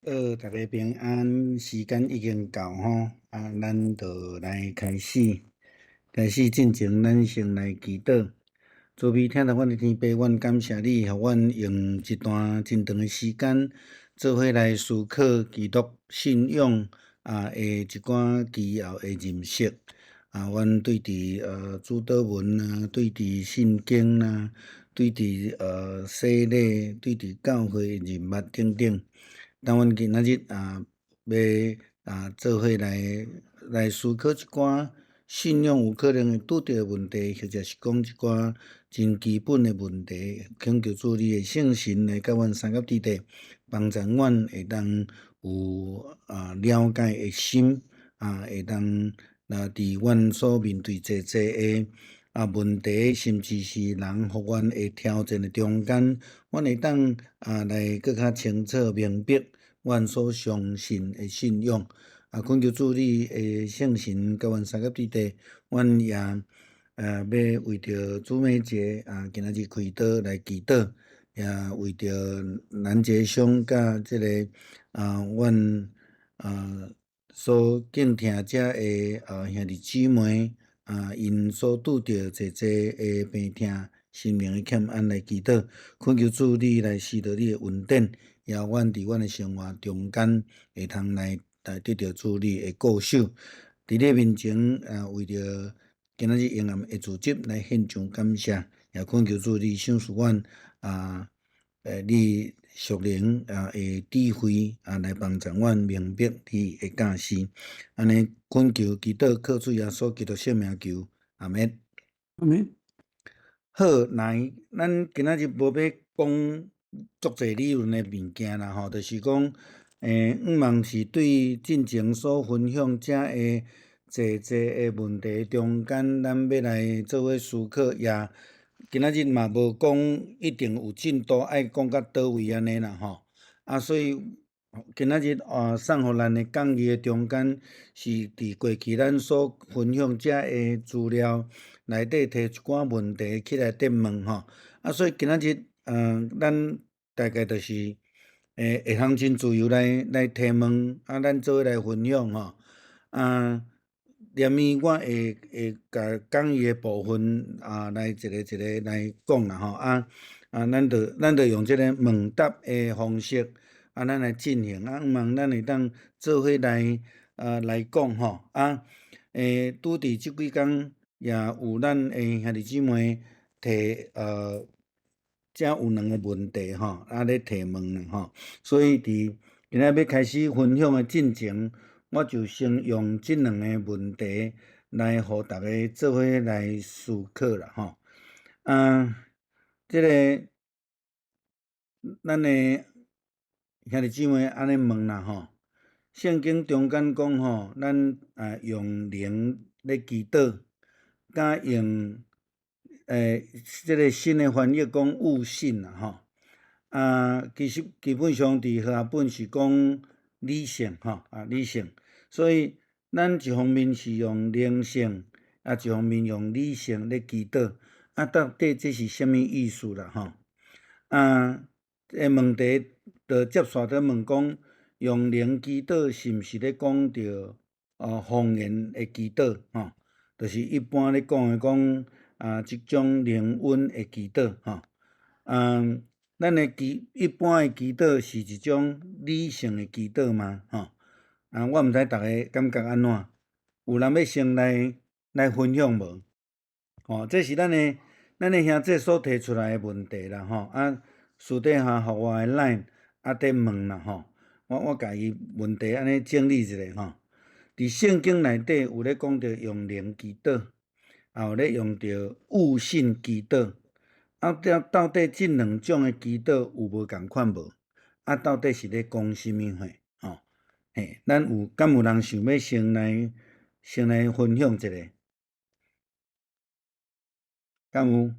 好，逐家平安，時間已經到吼，啊，咱就來開始。開始進前，咱先來祈禱。慈悲疼疼阮的天父，阮感謝你，予阮用一段真長的時間，做伙來思考基督信仰啊的一寡基要的認識。啊，阮對佇主禱文啊，對佇聖經啊，對佇洗禮，對佇教會的人物等等。當阮今仔日啊，欲啊做伙來思考一寡信仰有可能會拄著的問題，或者是講一寡真基本的問題，懇求主你的聖神來佮阮相佮佇底，幫助阮會當有啊了解的心，啊會當啊佇阮所面對濟濟的啊問題，甚至是人予阮的挑戰的中間，阮會當啊來閣較清楚明白阮所相信的信仰。啊，懇求主你的聖神佮阮相佮佇底，阮也欲為著主美節啊，今仔日開刀來祈禱，也為著南傑兄佮這个啊，阮啊所敬聽遮的啊兄弟姊妹啊，𪜶所拄著濟濟的病痛、心靈的欠安來祈禱，懇求主你來施著你的恩典，也阮佇阮的生活中間會通來得著主你的顧守。佇你面前啊，為著今仔日嬰暗的組織來獻上感謝，也懇求主你賞賜阮啊，你屬靈啊的智慧啊，來幫助阮明白你的教示。按呢懇求祈禱，靠主耶穌基督聖名求，阿們。阿們。好，來，咱今仔日無欲講足濟理論的物件啦吼，就是講，向望是對進前所分享遮的濟濟的問題中間，咱欲來做伙思考，也今仔日嘛無講一定有進度愛講到佗位按呢啦吼。啊，所以今仔日啊送予咱的講義的中間，是佇過去咱所分享遮的資料內底提一寡問題起來咧問吼。啊，所以今仔日，咱大概就是會通真自由來提問，啊，咱做伙來分享吼。啊，連伊我會共講義的部分啊，來一个一个來講啦吼。啊啊，咱就用這个問答的方式，啊，咱來進行。啊，向望咱會當做伙來啊來講吼。啊，拄佇這幾工也有咱的兄弟姊妹提遮有兩个問題吼，啊咧提問啦吼。所以佇今仔欲開始分享的進前，我就先用這兩个問題來予逐家做伙來思考啦吼。啊，這个咱的兄弟姊妹按呢問啦吼，聖經中間講吼，咱啊用靈咧祈禱，佮用這个新的翻譯講悟性啦吼。啊，其實基本上佇和合本是講理性吼，啊理性，所以咱一方面是用靈性，啊一方面用理性咧祈禱，啊到底這是啥物意思啦吼？啊，這個問題就接續咧問講，用靈祈禱是毋是咧講著方言的祈禱吼？就是一般咧講的講啊，這種靈恩的祈禱吼。啊，咱的祈一般的祈禱是一種理性的祈禱嗎？吼？啊，我毋知逐家感覺按怎，有人欲先來分享無？吼，這是咱的兄弟所提出來的問題啦吼。啊，私底下予我的 LINE 啊，佇問啦吼。我共伊問題按呢整理一下吼。佇聖經內底有咧講著用靈祈禱，也有咧用著悟性祈禱。啊，到底這兩種的祈禱有無仝款無？啊，到底是咧講啥物貨？吼，嘿，咱有敢有人想欲先來分享一下？敢有？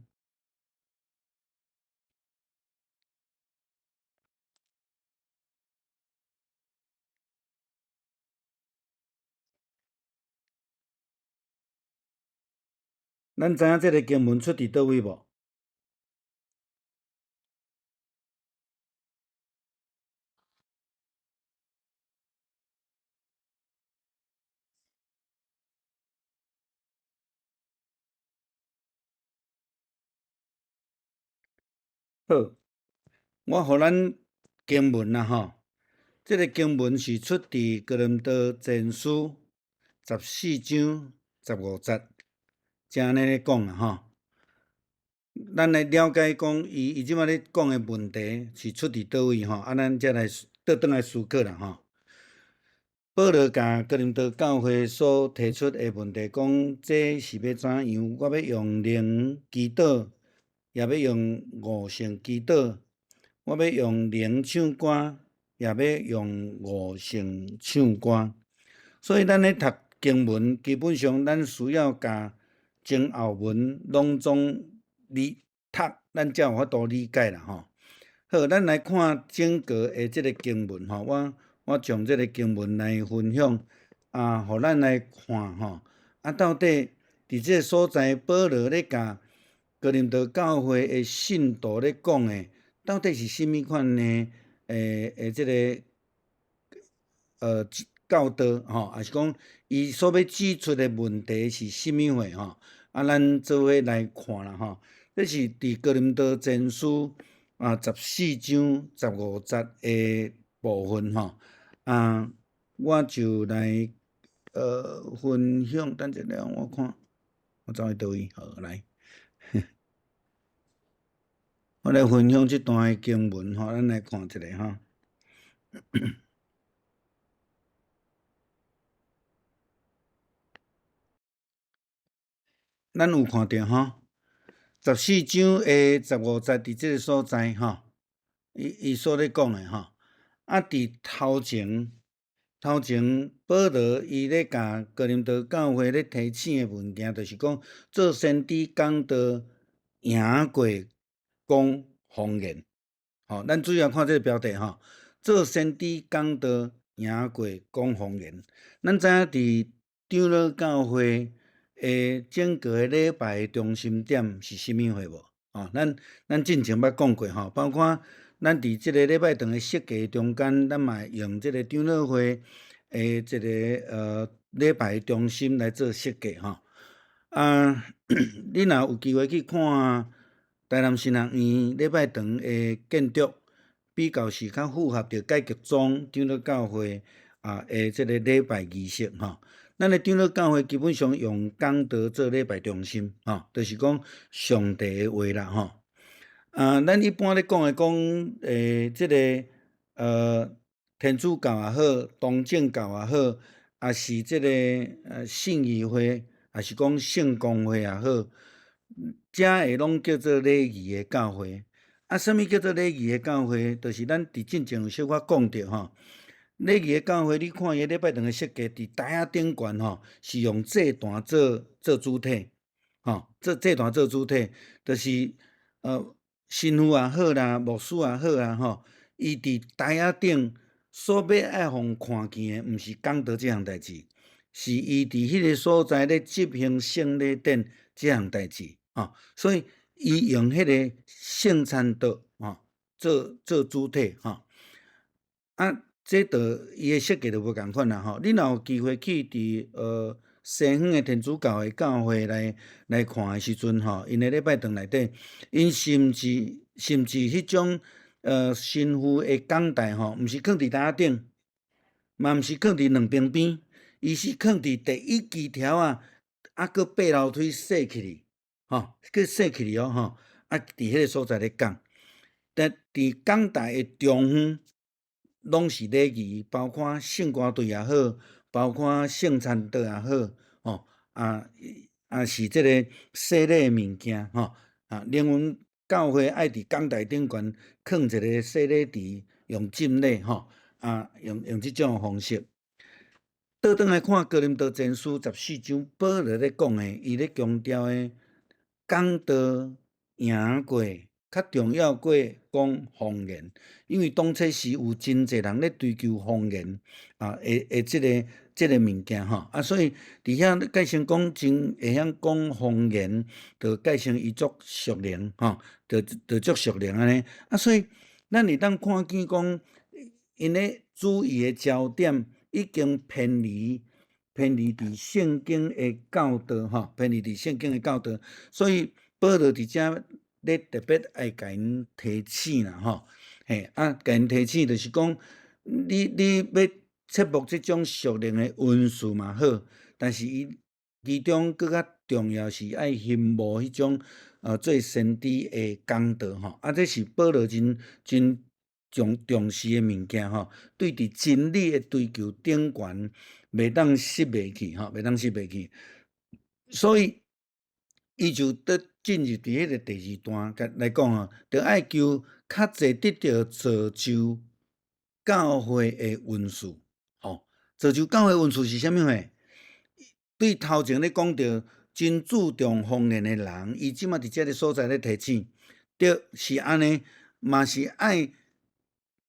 咱知影這个經文出佇佗位無？好，我予咱經文啦吼，這个經文是出佇哥林多前書十四章十五節，這按呢咧講啦吼。咱來了解講，伊伊這擺咧講的問題是出佇佗位吼，啊，咱才來倒轉來思考啦吼。保羅共哥林多教會所提出的問題，講這是欲怎樣？我欲用靈祈禱，也欲用悟性祈禱；我欲用靈唱歌，也欲用悟性唱歌。所以咱咧讀經文，基本上咱需要共前後文攏總理讀，咱才有法度理解啦吼。好，咱來看整個的這个經文吼，我我將這个經文來分享啊，予咱來看吼。啊，到底佇這个所在，保羅咧共哥林多教會的信徒咧講的，到底是啥物款的？欸欸，這个教導吼，抑是講伊所欲指出的問題是啥物貨吼？啊，咱做伙來看啦吼。這是佇哥林多前書啊十四章十五節的部分吼。啊，我就來分享，等一下我看，我走去佗位，好來，我來分享這段的經文吼，咱來看一下吼。咱有看著吼，十四章的十五節佇這个所在吼，伊伊所咧講的吼，啊，佇頭前頭前保羅伊咧共哥林多教會咧提醒的物件，就是講做先知講道贏過講方言，吼，咱主要看這个標題吼，做先知講道贏過講方言。咱知影佇長老教會的整個禮拜的中心點是啥物貨無？吼，咱咱進前捌講過吼，包括咱佇這个禮拜堂的設計中間，咱嘛會用這个長老會的一个禮拜中心來做設計吼。啊，你若有機會去看台南神學院禮拜堂的建築，比較是較符合著改革宗長老教會啊的這个禮拜儀式吼。咱的長老教會基本上用講道做禮拜中心，吼，就是講上帝的話啦，吼。啊，咱一般咧講的講，這个天主教也好，東正教也好，抑是這个信義會，抑是講聖公會也好，遮的攏叫做禮儀的教會。啊，啥物叫做禮儀的教會？就是咱佇進前有小可講著吼。禮儀的教會，你看伊禮拜堂的設計，佇台仔頂懸吼，是用祭壇做做主體，吼，做祭壇做主體，就是神父也好啦，牧師也好啦，吼，伊佇台仔頂所欲愛予人看見的，毋是講道這項代誌，是伊佇彼个所在咧執行聖禮典這項代誌，吼，所以伊用彼个聖餐桌，吼，做做主體，吼，啊。這就伊的設計就無仝款啦吼。你若有機會去佇西方的天主教的教會來來看的時陣吼，𪜶的禮拜堂內底，𪜶甚至甚至彼種神父的講台吼，毋是囥佇台仔頂，嘛毋是囥佇兩邊邊，伊是囥佇第一支柱仔，啊閣爬樓梯踅起去，吼，閣踅起去哦吼，啊佇彼个所在咧講，但佇講台的中央。攏是禮儀，包括聖歌隊也好，包括聖餐桌也好，吼啊啊是這個洗禮的物件，吼啊，靈魂教會愛佇講台頂懸囥一个洗禮池，用浸禮，吼啊用用這種方式。倒轉來看哥林多前書十四章，保羅咧講的，伊咧強調的講道贏過。較重要過講方言，因為當初時有真濟人咧追求方言啊，的的這个這个物件吼，啊，所以佇遐改成講真會曉講方言，就改成伊足屬靈吼，就就足屬靈按呢。啊，所以咱會當看見講，𪜶咧注意的焦點已經偏離偏離佇聖經的教導吼，偏離佇聖經的教導，所以保羅佇遮。咧特別愛共𪜶提醒啦吼，嘿啊，共𪜶提醒就是講，你欲切慕這種屬靈的恩賜嘛好，但是伊其中閣較重要是愛欣慕彼種做先知的講道吼，啊，這是保羅真真重視的物件吼，對佇真理的追求頂懸，袂當失袂去吼，袂當失袂去，所以伊就佇進入佇彼个第二段共來講吼，著愛求較濟得著造就教會的恩賜，吼，造就教會恩賜是啥物貨？對頭前咧講著真注重方言的人，伊這馬佇這个所在咧提醒，對，是按呢，嘛是愛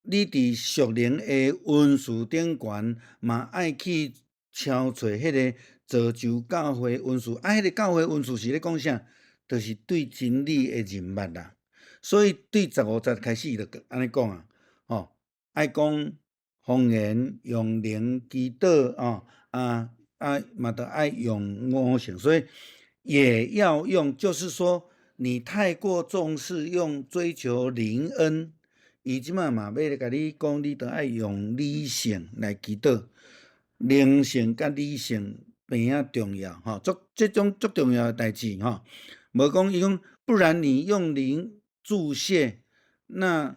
你佇屬靈的恩賜頂懸，嘛愛去敲揣彼个造就教會恩賜。啊，彼个教會恩賜是咧講啥？就是對真理的認捌啦。所以對15節開始就按呢講啊，吼，愛講方言，用靈祈禱，哦，啊啊嘛著愛用悟性，所以也要用，就是說你太過重視用追求靈恩，伊這馬嘛欲共你講，你著愛用理性來祈禱，靈性佮理性平仔重要，吼，足這種足重要的代誌，吼。無講伊講，不然你用靈祝謝，那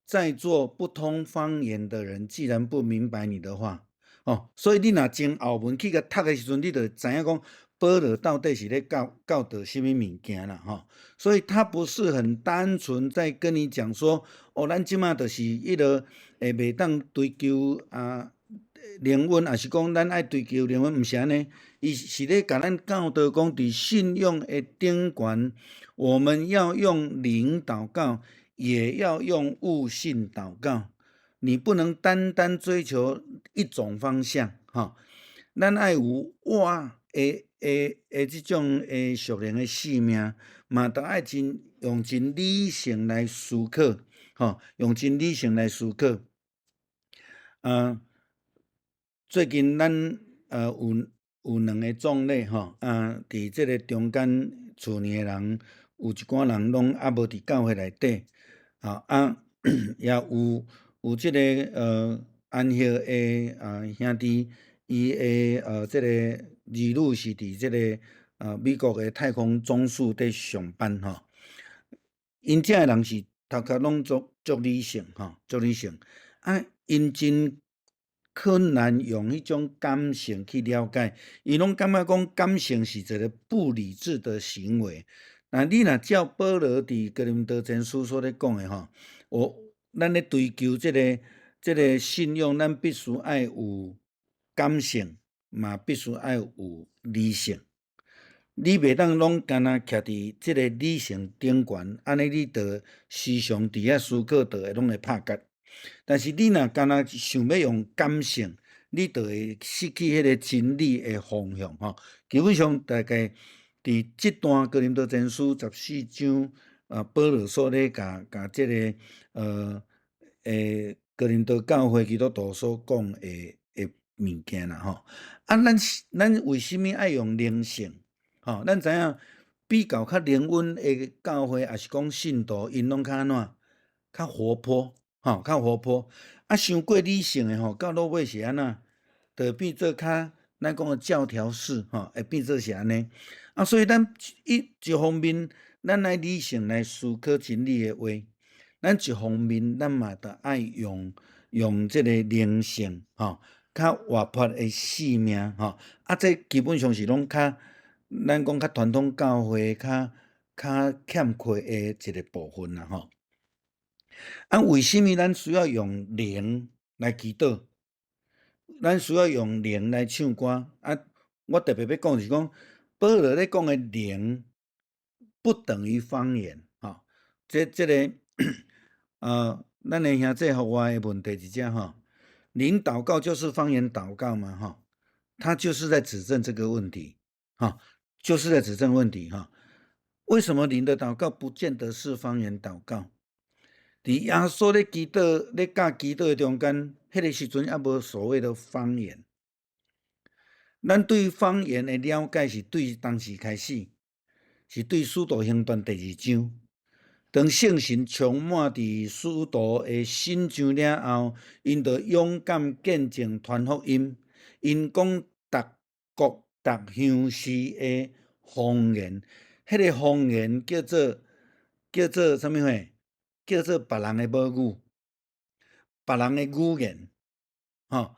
在座不通方言的人，自然不明白你的話，哦，所以你若前後文去共讀的時陣，你就知影講保羅到底是咧教導啥物物件啦，吼。所以他不是很單純在跟你講說，哦，咱這馬就是彼个會袂當追求啊靈恩，抑是講咱愛追求靈恩，毋是按呢，伊是咧共咱教導講，佇信仰的頂懸，我們要用靈禱告，也要用悟性禱告。你不能單單追求一種方向，吼。咱愛有活的這種的屬靈的生命，嘛著愛真用真理性來思考，吼，用真理性來思考。最近咱有兩个葬禮吼，啊，佇這个中間厝裡的人有一寡人攏猶無佇教會內底，啊，也有這个安息的兄弟，伊的這个兒女是佇這个美國的太空總署佇上班吼。𪜶遮的人是頭殼攏足足理性吼，足理性，啊，𪜶真困難用彼種感性去了解，𪜶攏感覺講感性是一个不理智的行為。那你若照保羅佇哥林多前書所咧講的吼，咱咧追求這个信仰，咱必須愛有感性，嘛必須愛有理性。你袂當攏干焦徛佇這个理性頂懸，按呢你就時常佇遐思考，就會攏會拍結。但是你若干焦想欲用感性，你就會失去彼个真理的方向吼。基本上大概佇這段哥林多前書14章，保羅所咧共共這个哥林多教會基督徒所講的物件啦吼。啊，咱為啥物愛用靈性？吼，咱知影比較較靈恩的教會，抑是講信徒，𪜶攏較按怎？較活潑，吼，較活潑。啊，傷過理性的吼，到落尾是按怎？就變做較咱講的教條式，吼，會變做是按呢。啊，所以咱一方面，咱愛理性來思考真理的話，咱一方面，咱嘛著愛用這个靈性，吼，較活潑的生命，吼。啊，這基本上是攏較咱講較傳統教會較欠缺的一个部分啦，吼。啊，為啥物咱需要用靈來祈禱？咱需要用靈來唱歌？啊，我特別欲講是講，保羅咧講的靈不等於方言，吼。這個，咱的兄弟予我的問題是這吼，靈禱告就是方言禱告嘛，吼，他就是在指證這個問題，吼，就是在指證問題，哈。為什麼靈的禱告不見得是方言禱告？佇耶穌咧祈禱、咧教祈禱的中間，彼个時陣猶無所謂的方言。咱對方言的了解是對當時開始，是對《使徒行傳》第二章。當聖神充滿佇使徒的身上了後，𪜶就勇敢見證傳福音。𪜶講逐國逐鄉市的方言，彼個方言叫做啥物貨？叫做別人的母語，別人的語言。吼，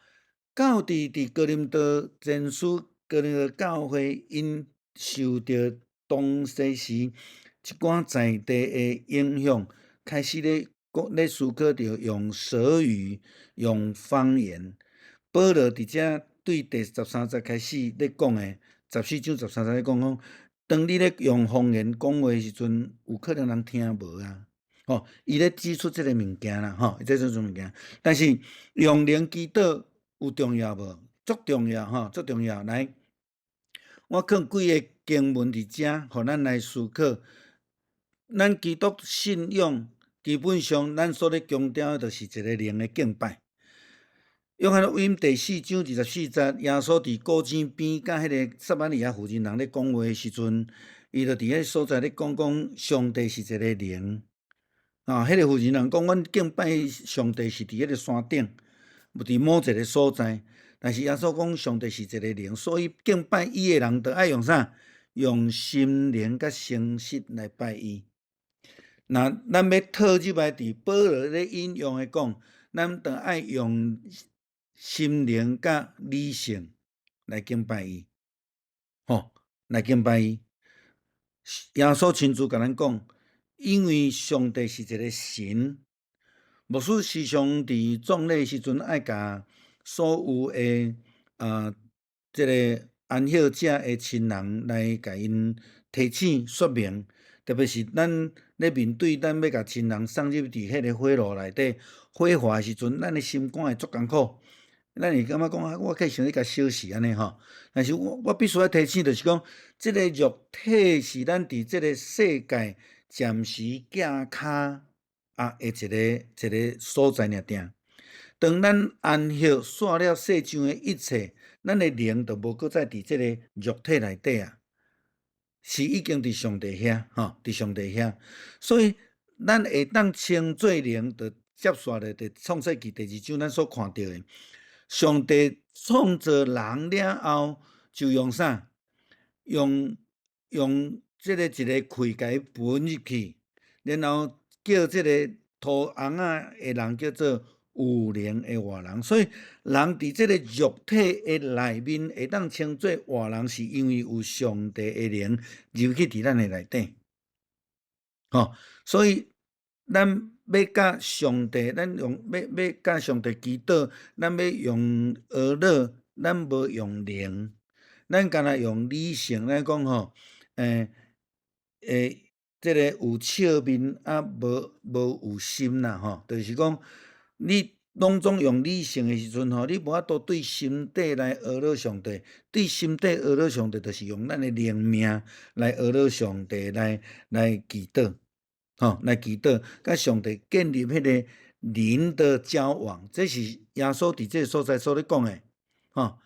到佇哥林多前書，哥林多教會，𪜶受著當時一寡在地的影響，開始咧講咧思考著用舌語、用方言。保羅佇遮對第13節開始咧講的，14章13節咧講講，當你咧用方言講話時陣，有可能人聽無啊。吼，伊咧指出這个物件啦，吼，伊指出這个物件。但是用靈祈禱有重要無？足重要吼，足重要。來，我放幾个經文佇遮，予咱來思考。咱基督信仰基本上，咱所咧強調的就是一个靈的敬拜。約翰福音第4章24節，耶穌佇古井邊佮彼个撒瑪利亞婦人人咧講話的時陣，伊就佇彼所在咧講講上帝是一个靈。啊，彼个婦人人講，阮敬拜上帝是佇彼个山頂，無佇某一个所在。但是耶穌講上帝是一个靈，所以敬拜伊的人，就愛用啥？用心靈佮誠實來拜伊。若咱欲套入來佇保羅咧引用的講，咱就愛用心靈佮理性來敬拜伊，吼，來敬拜伊。耶穌親自共咱講，因為上帝是一个神，牧師時常佇葬禮時陣愛共所有的這个安息者的親人來共𪜶提醒說明，特別是咱咧面對咱欲共親人送入佇彼个火爐內底火化的時陣，咱的心肝會足艱苦。咱會感覺講啊，我計想欲共燒死按呢吼。但是我必須愛提醒，就是講，這个肉體是咱佇這个世界暫時寄跤啊的一个所在爾定。當咱安息煞了世上的一切，咱的靈就無閣再佇這个肉體內底啊，是已經佇上帝遐吼，佇上帝遐。所以咱會當稱做靈，就接續咧佇創世記第2章咱所看著的。上帝創造人了後，就用啥？用這个一个氣共伊噴入去，然後叫這个土尪仔的人叫做有靈的活人。所以人佇這个肉體的內面會當稱做活人，是因為有上帝的靈入去佇咱的內底。吼，所以咱欲佮上帝，咱用欲欲佮上帝祈禱，咱欲用學腦，咱無用靈，咱干焦用理性。咱講吼，這个有笑面啊，無有心啦吼，就是講你攏總用理性的時陣吼，你無法度對心底來學腦上帝，對心底學腦上帝，就是用咱的靈命來學腦上帝來祈禱。吼，來祈禱，佮上帝建立彼个靈的交往，這是耶穌佇這个所在所咧講的，吼。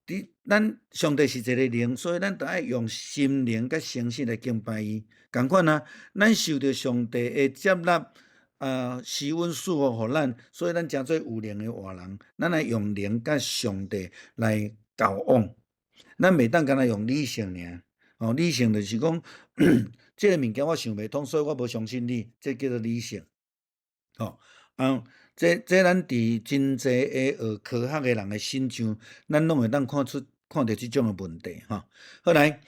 佇咱上帝是一个靈，所以咱著愛用心靈佮誠實來敬拜伊。仝款啊，咱受著上帝的接納，施恩賜福予咱，所以咱成做有靈的活人。咱愛用靈佮上帝來交往，咱袂當干焦用理性爾。哦，理性就是講，這个物件我想袂通，所以我無相信你，這叫做理性。吼，啊，這咱佇真濟的學科學的人的身上，咱攏會當看出看著這種的問題。吼，好來，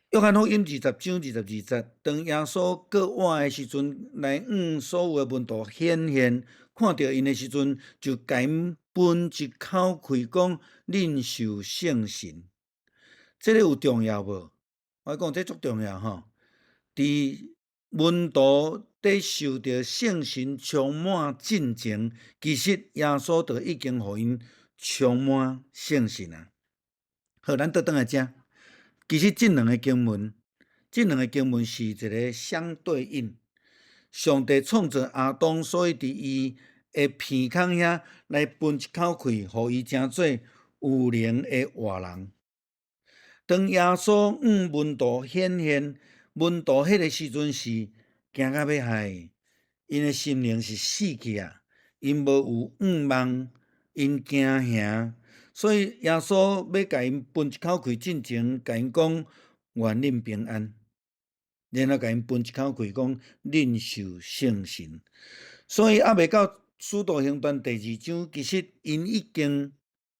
約翰福音20章22節，當耶穌閣活的時陣，來向所有的門徒顯現，看著𪜶的時陣，就共𪜶噴一口氣，講：恁受聖神。這个有重要無？我講這足重要吼。佇門徒佇受著聖神充滿進前，其實耶穌就已經予𪜶充滿聖神啊。好，咱倒轉來遮。其實這兩个經文，這兩个經文是一个相對應。上帝創造亞當，所以佇伊的鼻孔遐來噴一口氣，予伊成做有靈的活人。當耶穌向門徒顯現，門徒彼个時陣是驚甲欲害，𪜶的心靈是死去啊，𪜶無有向望，𪜶驚嚇，所以耶穌欲共𪜶分一口氣進前，共𪜶講願恁平安，然後共𪜶分一口氣講恁受聖神。所以猶未到使徒行傳第二章，其實𪜶已經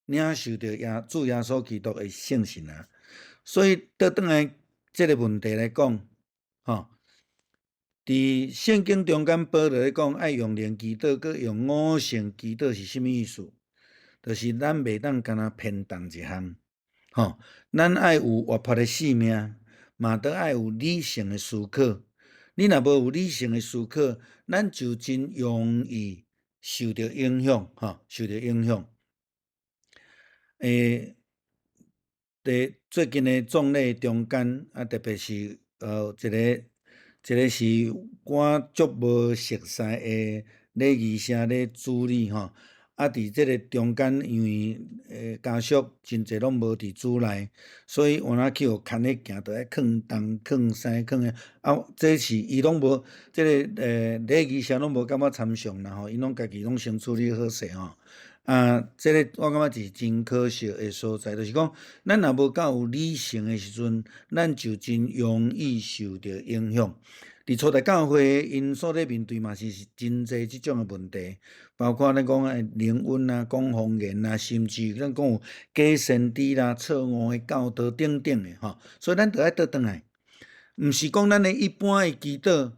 領受著耶主耶穌基督的聖神啊。所以倒轉來這个問題來講，吼，佇聖經中間保羅咧講愛用靈祈禱，閣用悟性祈禱是啥物意思？就是咱袂當干焦偏重一項，吼，咱愛有活潑的生命，嘛都愛有理性的思考。你若無有理性的思考，咱就真容易受著影響，吼，受著影響。佇最近的葬禮中間，啊，特別是一个一个是我足無熟似的禮儀社咧主理吼，啊，佇這个中間，因為家屬真濟攏無佇主內，所以有哪去予牽咧行，著愛囥東囥西囥遐，啊，這是伊攏無，這个禮儀社攏無共我參詳啦吼，𪜶攏家己攏先處理好勢吼。啊，這个我感覺是真可惜的所在，就是講，咱若無夠有理性的時陣，咱就真容易受著影響。佇初代教會，𪜶所咧面對嘛是真濟這種的問題，包括咱講的靈恩啊、講方言啊，甚至咱講有假先知啦、錯誤的教導等等的吼。所以咱著愛倒轉來，毋是講咱的一般的祈禱，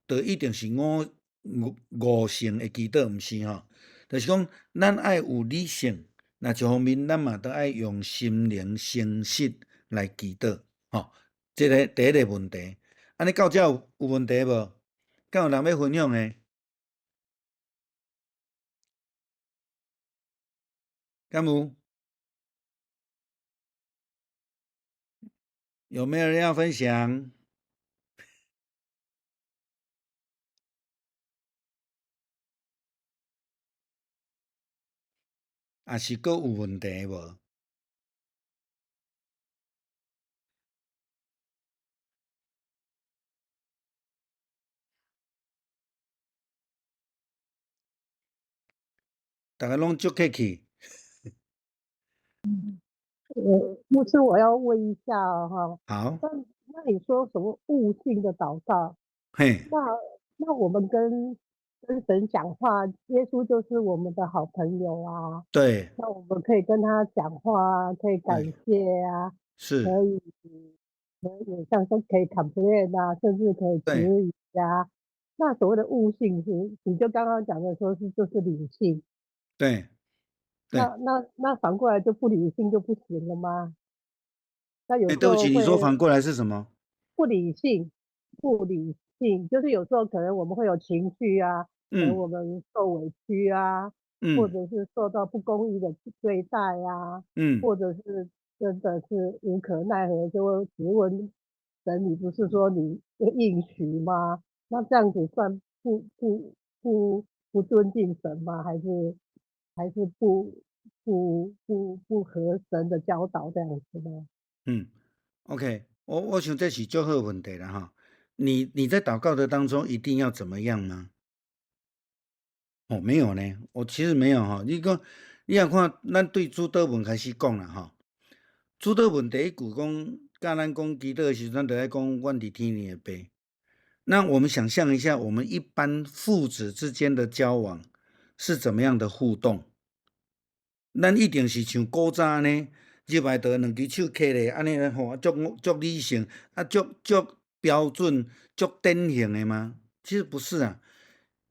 就一定是悟性的祈禱，毋是吼。就是講，咱愛有理性，若一方面咱嘛著愛用心靈誠實來祈禱，吼。這个第一个問題。按呢到遮有問題無？敢有人欲分享的？敢有？有沒有人要分享？抑是閣有問題無？逐家攏足客氣。牧師，我要問一下哈。好。那你說什麼悟性的禱告？嘿。那我們跟神講話，耶穌就是我們的好朋友啊。那我們可以跟他講話，可以感謝啊。可以像說可以 complain 啊，甚至可以質疑啊。那所謂的悟性是，你就剛剛講的說是就是理性。對。那反過來就不理性就不行了嗎？那有時候對不起，你說反過來是什麼？不理性，不理性，就是有時候可能我們會有情緒啊，可能我們受委屈啊，或者是受到不公義的對待啊，或者是真的是無可奈何，就會質問神：你不是說你應許嗎？那這樣子算不尊敬神嗎？還是不合神的教導這樣子嗎？嗯，OK，我想這是足好問題啦哈。你在禱告的當中一定要怎麼樣嗎？哦，沒有呢，我其實沒有哈。你講，你若看咱對主禱文開始講啦吼。主禱文第一句講，教咱講祈禱的時陣，咱就愛講阮佇天頂的父。那我們想象一下，我們一般父子之間的交往是怎麼樣的互動？咱一定是像古早按呢，入來就兩支手揢咧，按呢吼，足足理性，啊，足足標準、足典型的嗎？其實不是啊。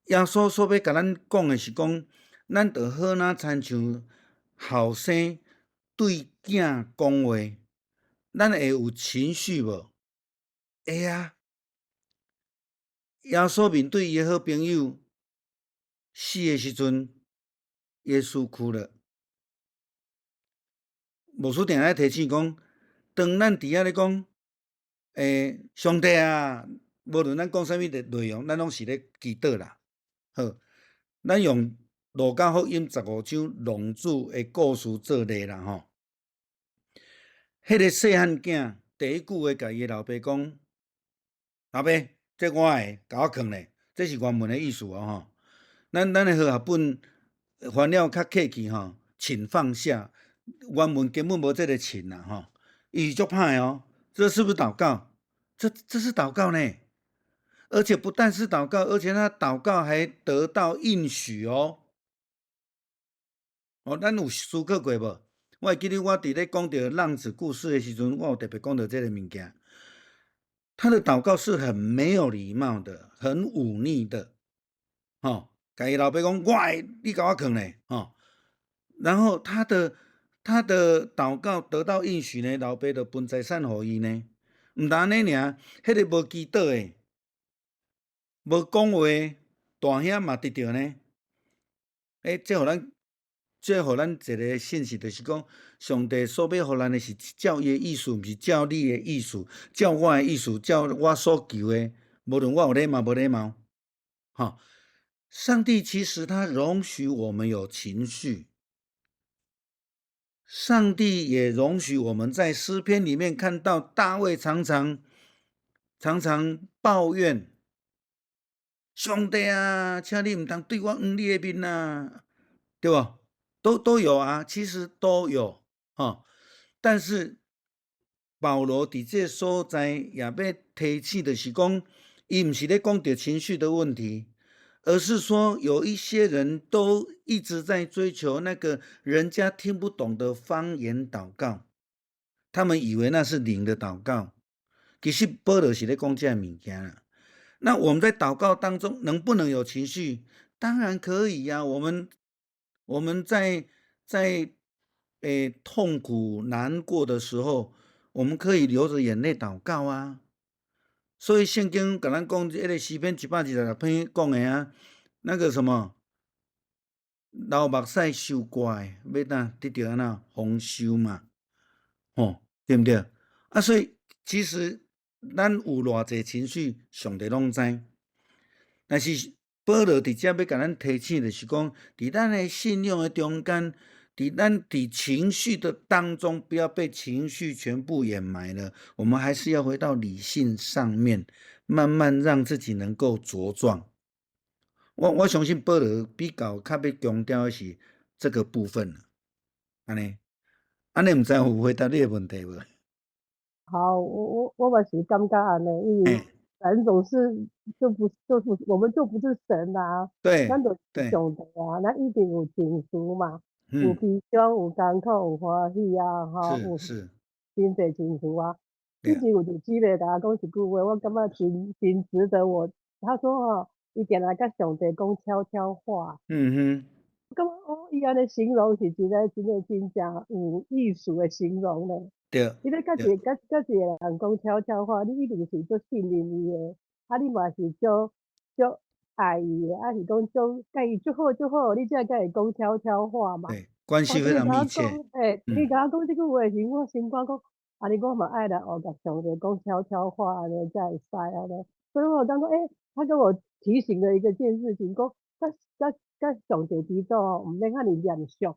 耶穌所欲共咱講的是講，咱就好若親像後生對囝講話，咱會有情緒無？會啊。耶穌面對伊的好朋友死的時陣，耶穌哭了。牧師定定提醒講，當咱佇遐咧講，上帝啊，無論咱講啥物的內容，咱攏是咧祈禱啦。好，咱用路加福音15章浪子的故事做例啦吼。彼个細漢囝第一句話共伊的老爸講：老爸，這我的，共我囥咧，這是原文的意思哦吼。咱的和合本翻了較客氣吼，請放下，原文根本無這个請啦吼，伊是足歹哦。這是不是禱告？這是禱告呢，而且不但是禱告，而且他禱告還得到應許哦。哦，咱有思考過無？我會記得我佇咧講著浪子故事的時陣，我有特別講著這个物件。他的禱告是很沒有禮貌的，很忤逆的，吼，共伊老爸講，我的，你共我囥咧，吼。然後他的禱告得到應許呢，老爸就分財產予伊呢。毋但按呢爾，彼个無祈禱的，無講話，大兄嘛得著呢。欸，這予咱一个信息，就是講，上帝所欲予咱的是照伊的意思，毋是照你的意思，照我的意思，照我所求的。無論我有禮貌無禮貌，吼。上帝其實他容許我們有情緒，上帝也容許我們在詩篇裡面看到大衛常常常常抱怨：上帝啊，請你毋通對我囥你的面啊，對無？都有啊，其實都有，吼。但是保羅佇這所在也欲提醒，就是講，伊毋是咧講著情緒的問題，而是說有一些人都一直在追求那個人家聽不懂的方言禱告，他們以為那是靈的禱告，其實保羅是咧講這个物件啦。那我們在禱告當中能不能有情緒？當然可以呀，啊。我們在痛苦難過的時候，我們可以流着眼淚禱告啊。所以聖經共咱講，彼个詩篇126篇講的啊，那個什麼流目屎收割的，欲怎得著按怎豐收嘛？吼，對毋對？啊，所以其實咱有偌濟情緒，上帝攏知。但是保羅佇遮欲共咱提醒，就是講，佇咱的信仰的中間，佇咱佇情緒的當中，不要被情緒全部掩埋了。我們還是要回到理性上面，慢慢讓自己能夠茁壯。我相信保羅比較較欲強調的是這個部分。按呢，按呢，毋知有回答你的問題無？好，我嘛是感覺按呢，因為人總是就不就是我們就不是神啊，咱就是上帝啊，咱一定有情緒嘛，有悲傷，有艱苦，有歡喜啊，吼，有真濟情緒啊。以前有一個姊妹共我講一句話，我感覺真真值得我。她說吼，伊定定共上帝講悄悄話。我感覺哦，伊按呢形容是一個真個真正有意思的形容咧。你欲共一個共一個人講悄悄話，你一定是足信任伊的，啊，你嘛是足足愛伊的，啊是講足共伊足好足好，你才會共伊講悄悄話嘛。對，關係非常密切。欸，伊共我講這句話時，我心肝講，按呢我嘛愛來學共上帝講悄悄話，按呢才會使按呢。所以我感覺，欸，他跟我提醒了一個件事情，講共共共上帝祈禱吼，毋免遐爾嚴肅，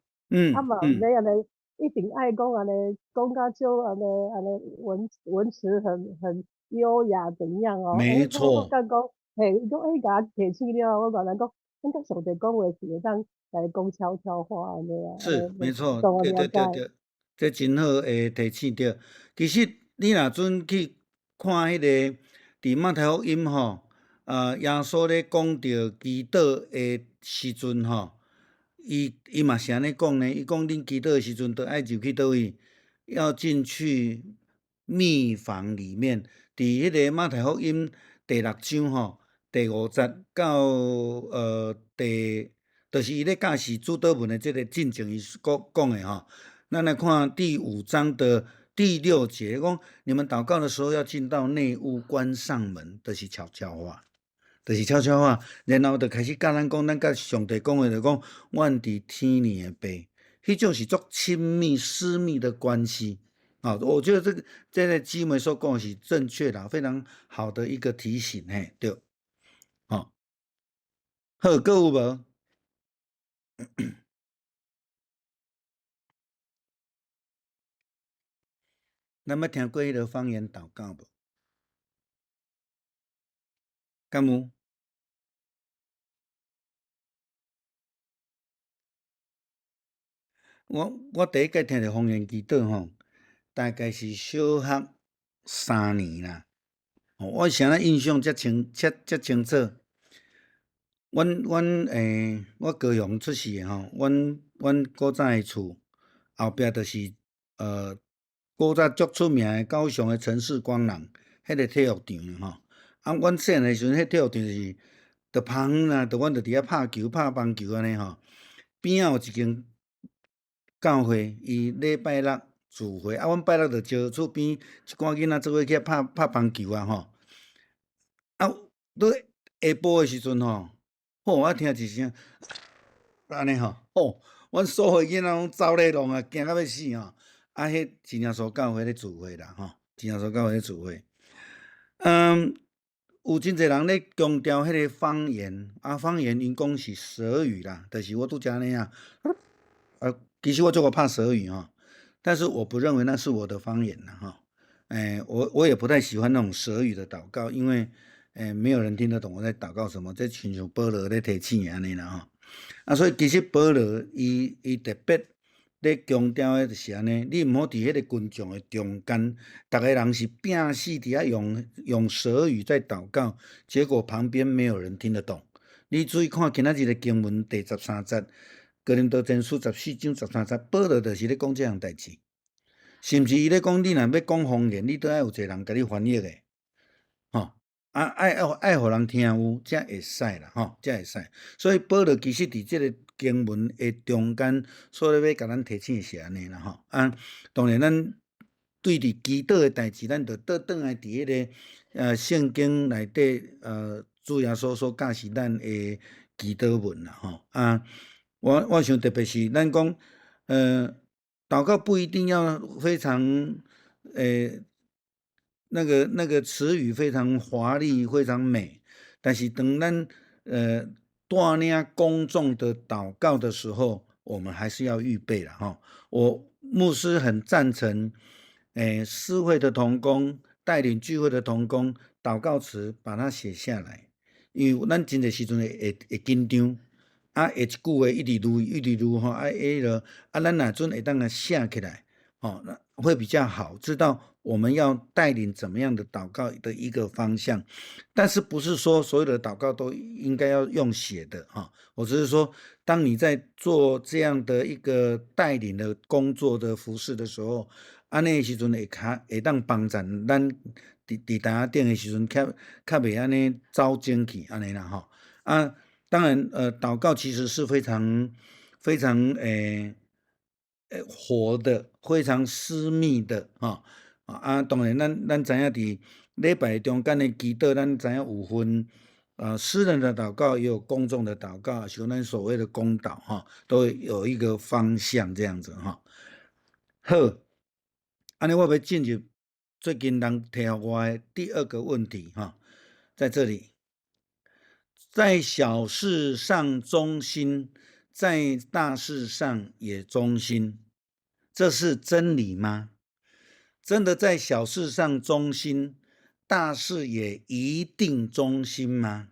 啊嘛毋免按呢。一定愛講按呢，講甲足按呢按呢文詞很優雅怎樣哦？沒錯。我感覺講，嘿，伊講欸，共我提醒了，我原來講，咱共上帝講話是會當來講悄悄話按呢啊。是，沒錯，對對對對，這真好的提醒著。其實你若準去看彼个佇馬太福音吼，耶穌咧講著祈禱的時陣吼。伊嘛是按呢講呢，伊講恁祈禱的時陣，著愛入去佗位，要進去密房裡面。佇彼个馬太福音第六章吼，第五節到第，就是伊咧教示主禱文的這个進前，伊講講的吼。咱來看第五章的第六節，講你們禱告的時候要進到內屋，關上門，就是悄悄話。就是悄悄話，然後就開始教咱講，咱共上帝講的，就講，阮佇天裡的爸，彼種是足親密、私密的關係。啊，我覺得這個姊妹所講的是正確的，非常好的一個提醒，嘿，對。好，好，閣有無？咱捌聽過彼个方言禱告無？敢有？我第一擺聽著方言祈禱吼，大概是小學3年啦。我啥物印象遮清、遮遮清楚？阮我高雄出世的吼，阮古早的厝後壁就是古早足出名的高雄的城市光廊，彼个體育場吼。啊，阮細漢的時陣，彼體育場是著拍遠啦，著阮著佇遐拍球、拍棒球按呢吼。邊仔有一間教會，伊禮拜六聚會，啊，阮拜六就招厝邊一寡囡仔做伙去遐拍拍棒球啊吼。啊，佇下晡的時陣吼，吼，我聽一聲，按呢吼，吼，阮所有囡仔攏走咧弄啊，驚甲欲死吼。啊，彼真耶穌教會咧聚會啦，吼，真耶穌教會咧聚會。有真濟人咧強調彼个方言，啊，方言𪜶講是舌語啦，就是我拄才按呢啊，啊，其實我足會拍舌語吼，但是我不認為那是我的方言啦，吼。我也不太喜歡那種舌語的禱告，因為沒有人聽得懂我在禱告什麼，這親像保羅咧提醒按呢啦吼。啊，所以其實保羅伊特別咧強調的就是按呢，你毋好佇彼个群眾的中間，逐个人是拚死佇遐用舌語在禱告，結果旁邊沒有人聽得懂。你注意看今仔日的經文第13節，哥林多前書14章13節，保羅就是咧講這項代誌，甚至伊咧講，你若欲講方言，你都愛有一個人共你翻譯的，吼，啊，愛予人聽有，才會使啦，吼，才會使。所以保羅其實佇這个經文的中間，所以欲共咱提醒是按呢啦，吼。啊，當然咱對佇祈禱的代誌，咱就倒轉來佇彼个聖經內底，主耶穌所教示咱的祈禱文啦，吼。啊，我想特別是咱講，禱告不一定要非常，那個詞語非常華麗、非常美，但是當咱帶領公眾的禱告的時候，我們還是要預備啦，吼。我牧師很贊成，司會的同工帶領聚會的同工，禱告詞把它寫下來，因為咱真濟時陣會緊張，啊，會一句話一直攄一直攄吼，啊，彼落啊，咱若陣會當共寫起來，吼，那會比較好，知道我們要帶領怎麼樣的禱告的一個方向。但是不是說所有的禱告都應該要用寫的哈？我只是說，當你在做這樣的一個帶領的工作的服事的時候，按呢時陣會較會當幫助咱佇台仔頂的時陣，較較袂按呢走精去按呢啦吼。啊，當然，禱告其實是非常非常活的，非常私密的，吼。啊，當然咱知影佇禮拜中間的祈禱，咱知影有分，私人的禱告，也有公眾的禱告，像咱所謂的公禱，吼，都有一個方向這樣子，吼。好，按呢我欲進入最近人提予我的第二個問題，哈，在這裡，在小事上忠心，在大事上也忠心，這是真理嗎？真的在小事上忠心，大事也一定忠心嗎？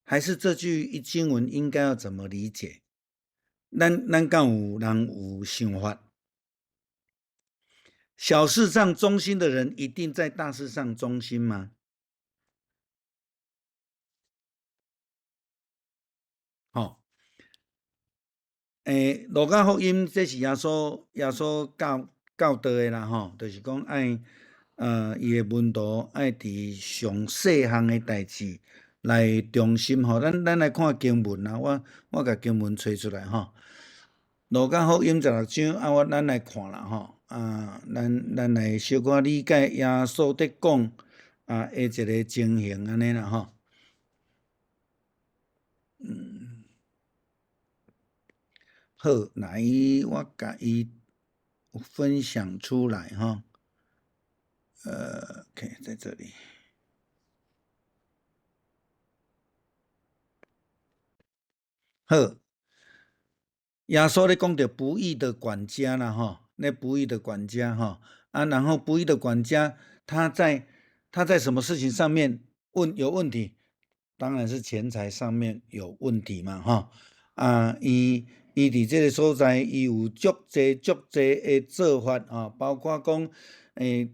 還是這句經文應該要怎麼理解？咱敢有人有想法？小事上忠心的人，一定在大事上忠心嗎？吼，路加福音這是耶穌教導的啦，吼，就是講愛，伊的門徒愛佇上細項的代誌來忠心，吼。咱來看經文啦，我共經文揣出來吼。路加福音16章，啊，咱來看啦，吼，啊，咱來小可理解耶穌佇講啊，的一个情形按呢啦，吼。好，來，我共伊分享出來哈，OK，在這裡。好，耶穌咧講著不義的管家啦，吼，那不義的管家，吼，啊，然後不義的管家，他在什麼事情上面問有問題？當然是錢財上面有問題嘛，吼。啊，伊佇這个所在，伊有足濟足濟的做法吼，包括講，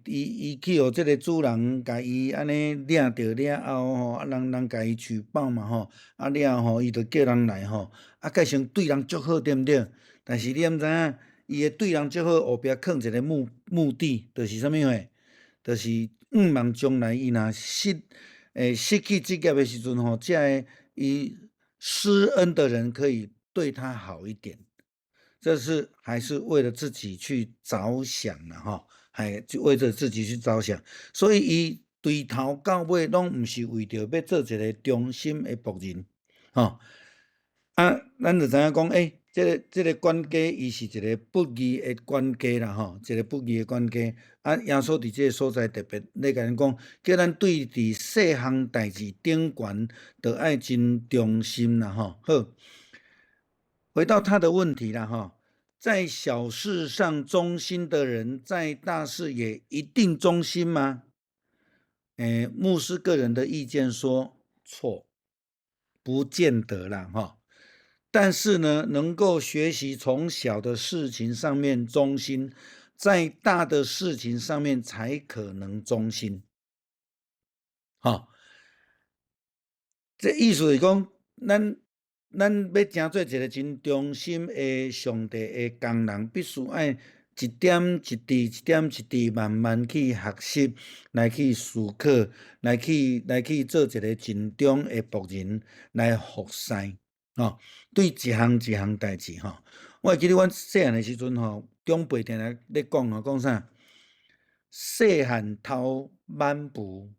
伊去予這个主人共伊按呢掠著了後吼，啊人共伊舉報嘛吼，啊了後吼，伊就叫人來吼，啊蓋先對人足好對毋對？但是你敢知影，伊的對人足好後壁囥一个目的，就是啥物貨？就是向望將來伊若失去職業的時陣吼，這个伊施恩的人可以對他好一點，這是還是為了自己去着想啦吼，還就為著自己去着想，所以伊對頭到尾攏毋是為著欲做一个忠心的僕人，吼。啊，咱就知影講，這个管家伊是一个不義的管家啦，吼，一个不義的管家。啊，耶穌佇這个所在特別咧共咱講，叫咱對佇細項代誌頂懸，著愛真忠心啦，吼。好，回到他的問題啦，吼，在小事上忠心的人，在大事也一定忠心嗎？牧師個人的意見說錯，不見得啦，吼。但是呢，能夠學習從小的事情上面忠心，在大的事情上面才可能忠心。吼，這意思是講，咱欲成做一个真忠心的上帝的工人，必須愛一點一滴、一點一滴慢慢去學習，來去思考，來去做一个盡忠的僕人，來服侍。吼，對一項一項代誌吼，我會記得阮細漢的時陣吼，長輩定定咧講吼，講啥？細漢偷挽匏，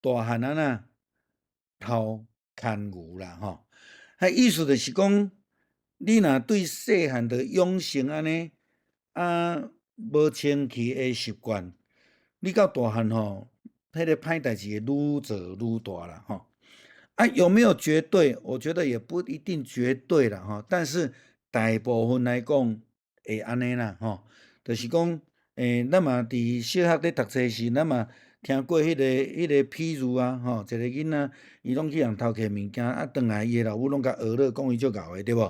大漢按怎偷牽牛啦吼。彼意思就是講，你若對細漢就養成按呢啊無清氣的習慣，你到大漢吼，彼个歹代誌會愈做愈大啦吼。啊，有沒有絕對？我覺得也不一定絕對啦吼，但是大部分來講會按呢啦吼，就是講，咱嘛佇小學咧讀冊時，咱嘛聽過彼个譬喻啊，吼，一个囡仔伊攏去予人偷摕物件，啊，轉來伊的老母攏共呵咾，講伊足𠢕的，對無？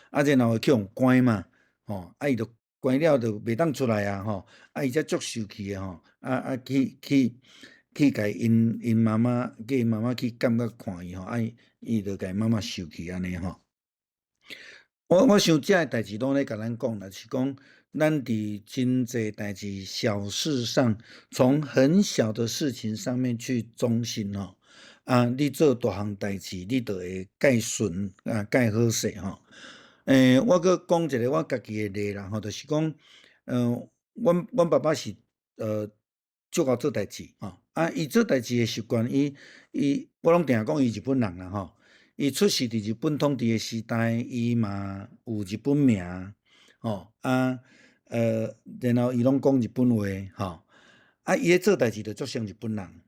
啊，然後會去予關嘛，吼，啊，伊就關了就袂當出來啊，吼，啊，伊才足受氣的吼，啊，去共𪜶媽媽，叫𪜶媽媽去監獄看伊吼，啊，伊就共媽媽受氣按呢吼。我想這个代誌攏咧共咱講啦，是講咱佇真濟代誌小事上，從很小的事情上面去忠心吼，啊，你做大項代誌，你就會蓋順啊，蓋好勢吼。我閣講一個我家己的例啦吼，就是講，阮爸爸是足𠢕做代誌吼，啊，伊做代誌的習慣，伊我攏定定講伊日本人啦吼。伊出世佇日本統治的時代，伊嘛有日本名，吼啊，然後伊攏講日本話，吼，啊，伊咧做代誌就足像日本人，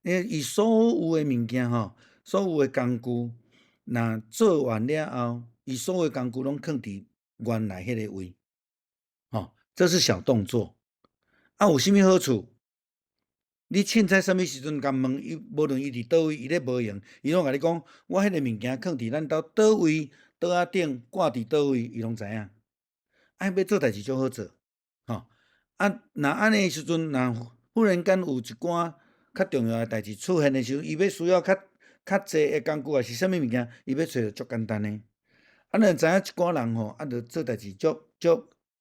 因為伊所有的物件吼，所有的工具，若做完了後，伊所有的工具攏囥佇原來彼个位，吼，這是小動作，啊，有啥物好處？你凊彩啥物時陣共問伊，無論伊佇佗位，伊咧無閒，伊攏共你講，我彼个物件囥佇咱兜佗位，桌仔頂掛佇佗位，伊攏知影。啊，欲做代誌足好做，吼。啊，若按呢時陣，若忽然間有一寡較重要的代誌出現的時陣，伊欲需要較濟的工具，抑是啥物物件，伊欲揣就足簡單的。啊，咱知影一寡人吼，啊，就做代誌足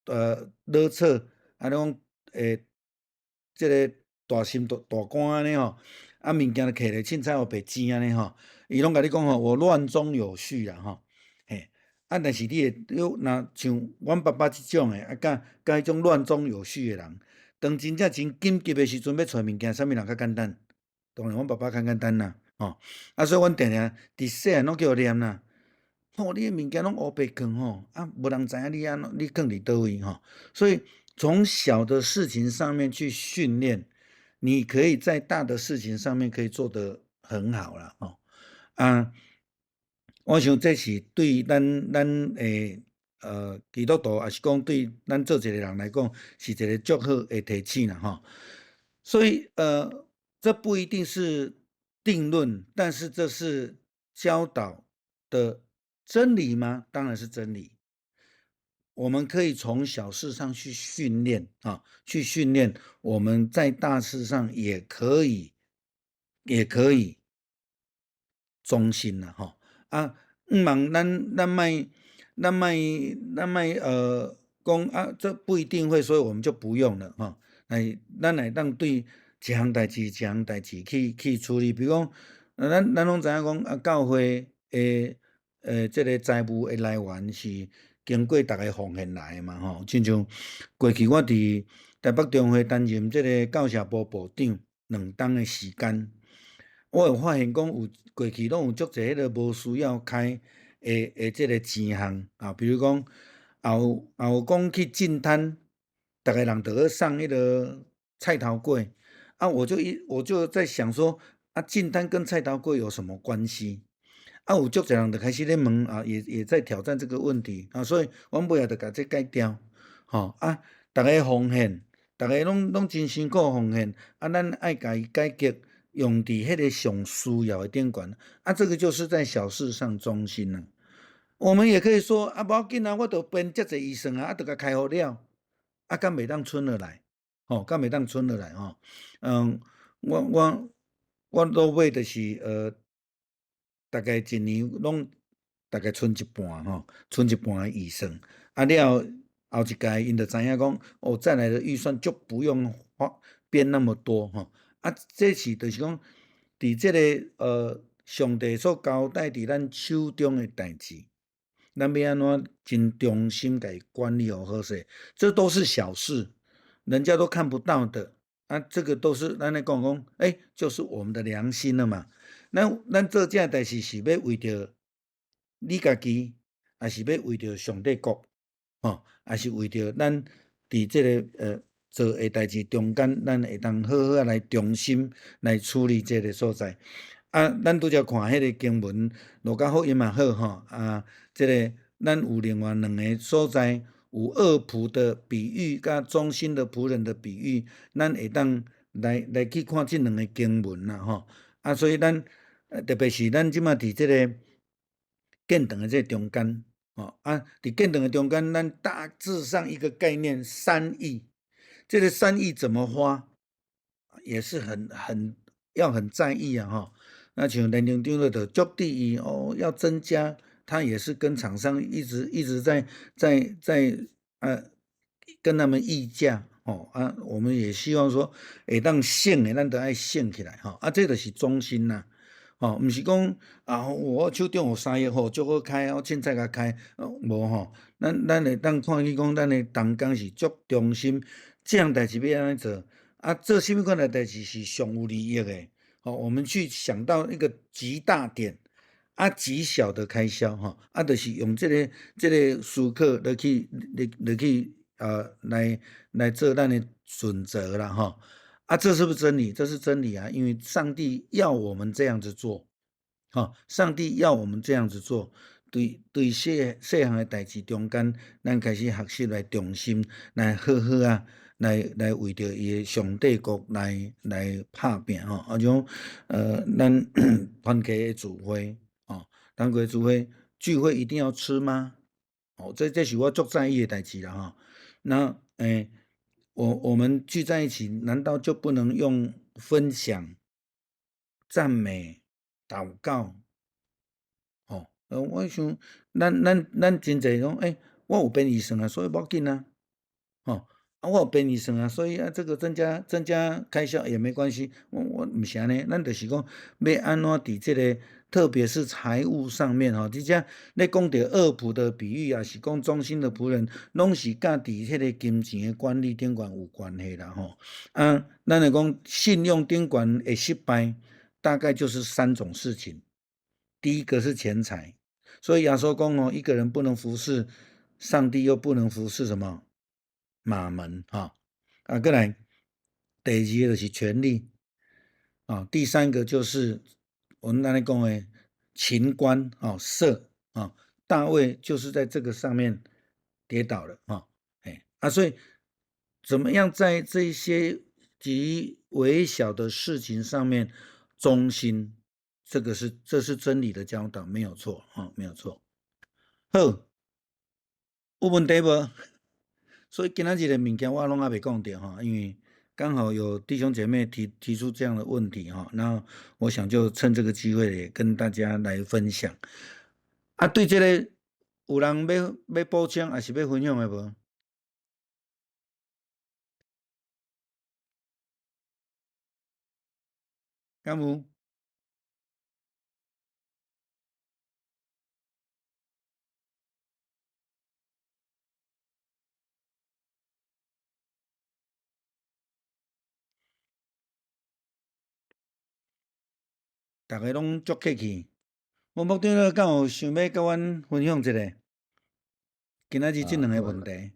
囉嗦，啊，攏會這个大心大肝按呢吼，啊，物件就摕咧凊彩予白錢按呢吼，伊攏共你講吼，我亂中有序啦吼，嘿，啊，但是你會，你若像阮爸爸這種的，啊，佮彼種亂中有序的人，當真正真緊急的時陣欲揣物件，啥物人較簡單？當然阮爸爸較簡單啦，吼，啊，所以阮定定佇細漢攏叫伊念啦，吼，你的物件攏烏白囥吼，啊，無人知影你按怎，你囥佇佗位吼，所以從小的事情上面去訓練。你可以在大的事情上面可以做得很好啦，吼，啊，我想這是對咱基督徒，抑是講對咱做一個人來講，是一個足好的提醒啦，吼。所以這不一定是定論，但是這是教導的真理嗎？當然是真理。我們可以從小事上去訓練啊，去訓練，我們在大事上也可以，也可以忠心啦，吼啊，毋茫咱咱莫咱莫咱莫講啊，這不一定會，所以我們就不用了，吼。來，咱會當對一項代誌一項代誌去處理，比如講，咱咱攏知影講啊，教會的這个財務的來源是經過逐家奉獻來的嘛，吼。親像過去我佇台北中會擔任這个教社部部長2冬的時間，我有發現講有過去攏有足濟彼个無需要開的這个錢項啊，比如講，也有講去進攤，逐个人著愛送彼个菜頭粿，啊，我就在想說，啊，進攤跟菜頭粿有什麼關係？啊，有足濟人就開始咧問啊，也在挑戰這個問題啊，所以阮尾仔就共這改掉，吼啊，逐家奉獻，逐家攏真辛苦奉獻，啊，咱愛共伊解決，用佇彼个上需要的頂懸，啊，這個就是在小事上忠心啦。我們也可以說啊，無要緊啊，我著編遮濟預算啊，啊，著共開予了，啊，敢袂當存落來，吼，敢袂當存落來吼？嗯，我落尾就是大概一年攏大概賰一半吼，賰一半的預算，啊了後一屆𪜶就知影講，哦，再來的預算就不用花編那麼多吼，啊，這是就是講，佇這个上帝所交代佇咱手中的代誌，咱欲按怎真忠心共伊管理好好勢，這都是小事，人家都看不到的，啊，這個都是咱咧講講，欸，就是我們的良心了嘛。咱咱做這代誌是欲為著你家己，抑是欲為著上帝國，吼，抑是為著咱佇這个做的代誌中間，咱會當好好仔來忠心來處理這个所在。啊，咱拄才看彼个經文，路加福音嘛好吼，啊，這个咱有另外兩个所在，有惡僕的比喻，佮忠心的僕人的比喻，咱會當來去看這兩个經文啦，吼。啊，所以咱特別是咱這馬佇這个建堂的這个中間，吼啊，佇建堂的中間，咱大致上一個概念，三億，這个三億怎麼花，也是很要很在意啊，吼。那像連長長就足注意哦，要增加，他也是跟廠商一直一直在跟他們議價，吼啊，我們也希望說會當省的，咱都愛省起來，吼啊，這就是忠心啦，吼，毋是講啊，我手中有3億吼，足好開，我凊彩共開，無吼，咱咱會當看見講，咱的同工是足忠心，這項代誌欲按怎做，啊，做啥物款的代誌是上有利益的。哦，我們去想到一個極大點，啊，極小的開銷，吼，啊，就是用這个這个思考來去來來去來做咱的準則啦，吼，啊，這是不是真理？這是真理啊，因為上帝要我們這樣子做，吼，上帝要我們這樣子做，對對細細項的代誌中間，咱開始學習來忠心，來好好仔。來為著伊的上帝國來拍拚吼，啊像咱團契的聚會，吼，團契聚會聚會一定要吃嗎？哦，這是我足在意的代誌啦吼。那我們聚在一起，難道就不能用分享、讚美、禱告？吼，我想咱咱咱真濟講，我有編預算啊，所以無要緊啊，吼。啊，我有編預算啊，所以啊，這個增加開銷也沒關係。我毋是按呢，咱就是講欲按怎佇這个，特別是財務上面吼，而且咧講著惡僕的比喻，抑是講忠心的僕人，攏是佮佇彼個金錢的管理頂懸有關係啦吼。啊，咱來講信用頂懸會失敗，大概就是三種事情。第一個是錢財，所以耶穌講哦，一個人不能服侍上帝，又不能服侍什麼？瑪門哈，啊，過來，第二個就是權力，啊，第三個就是我們按呢講的情觀啊，色啊，大衛就是在這個上面跌倒了啊，哎啊，所以怎麼樣在這些極微小的事情上面忠心，這是真理的教導，沒有錯，吼，沒有錯。好，有問題無？所以今仔日的物件我攏猶未講著吼，因為剛好有弟兄姐妹提出這樣的問題吼，然後我想就趁這個機會也跟大家來分享。啊，對這個有人欲補充，抑是欲分享的無？敢有？逐家攏足客氣。吳牧長，你敢有想欲佮阮分享一下？今仔日這兩个問題。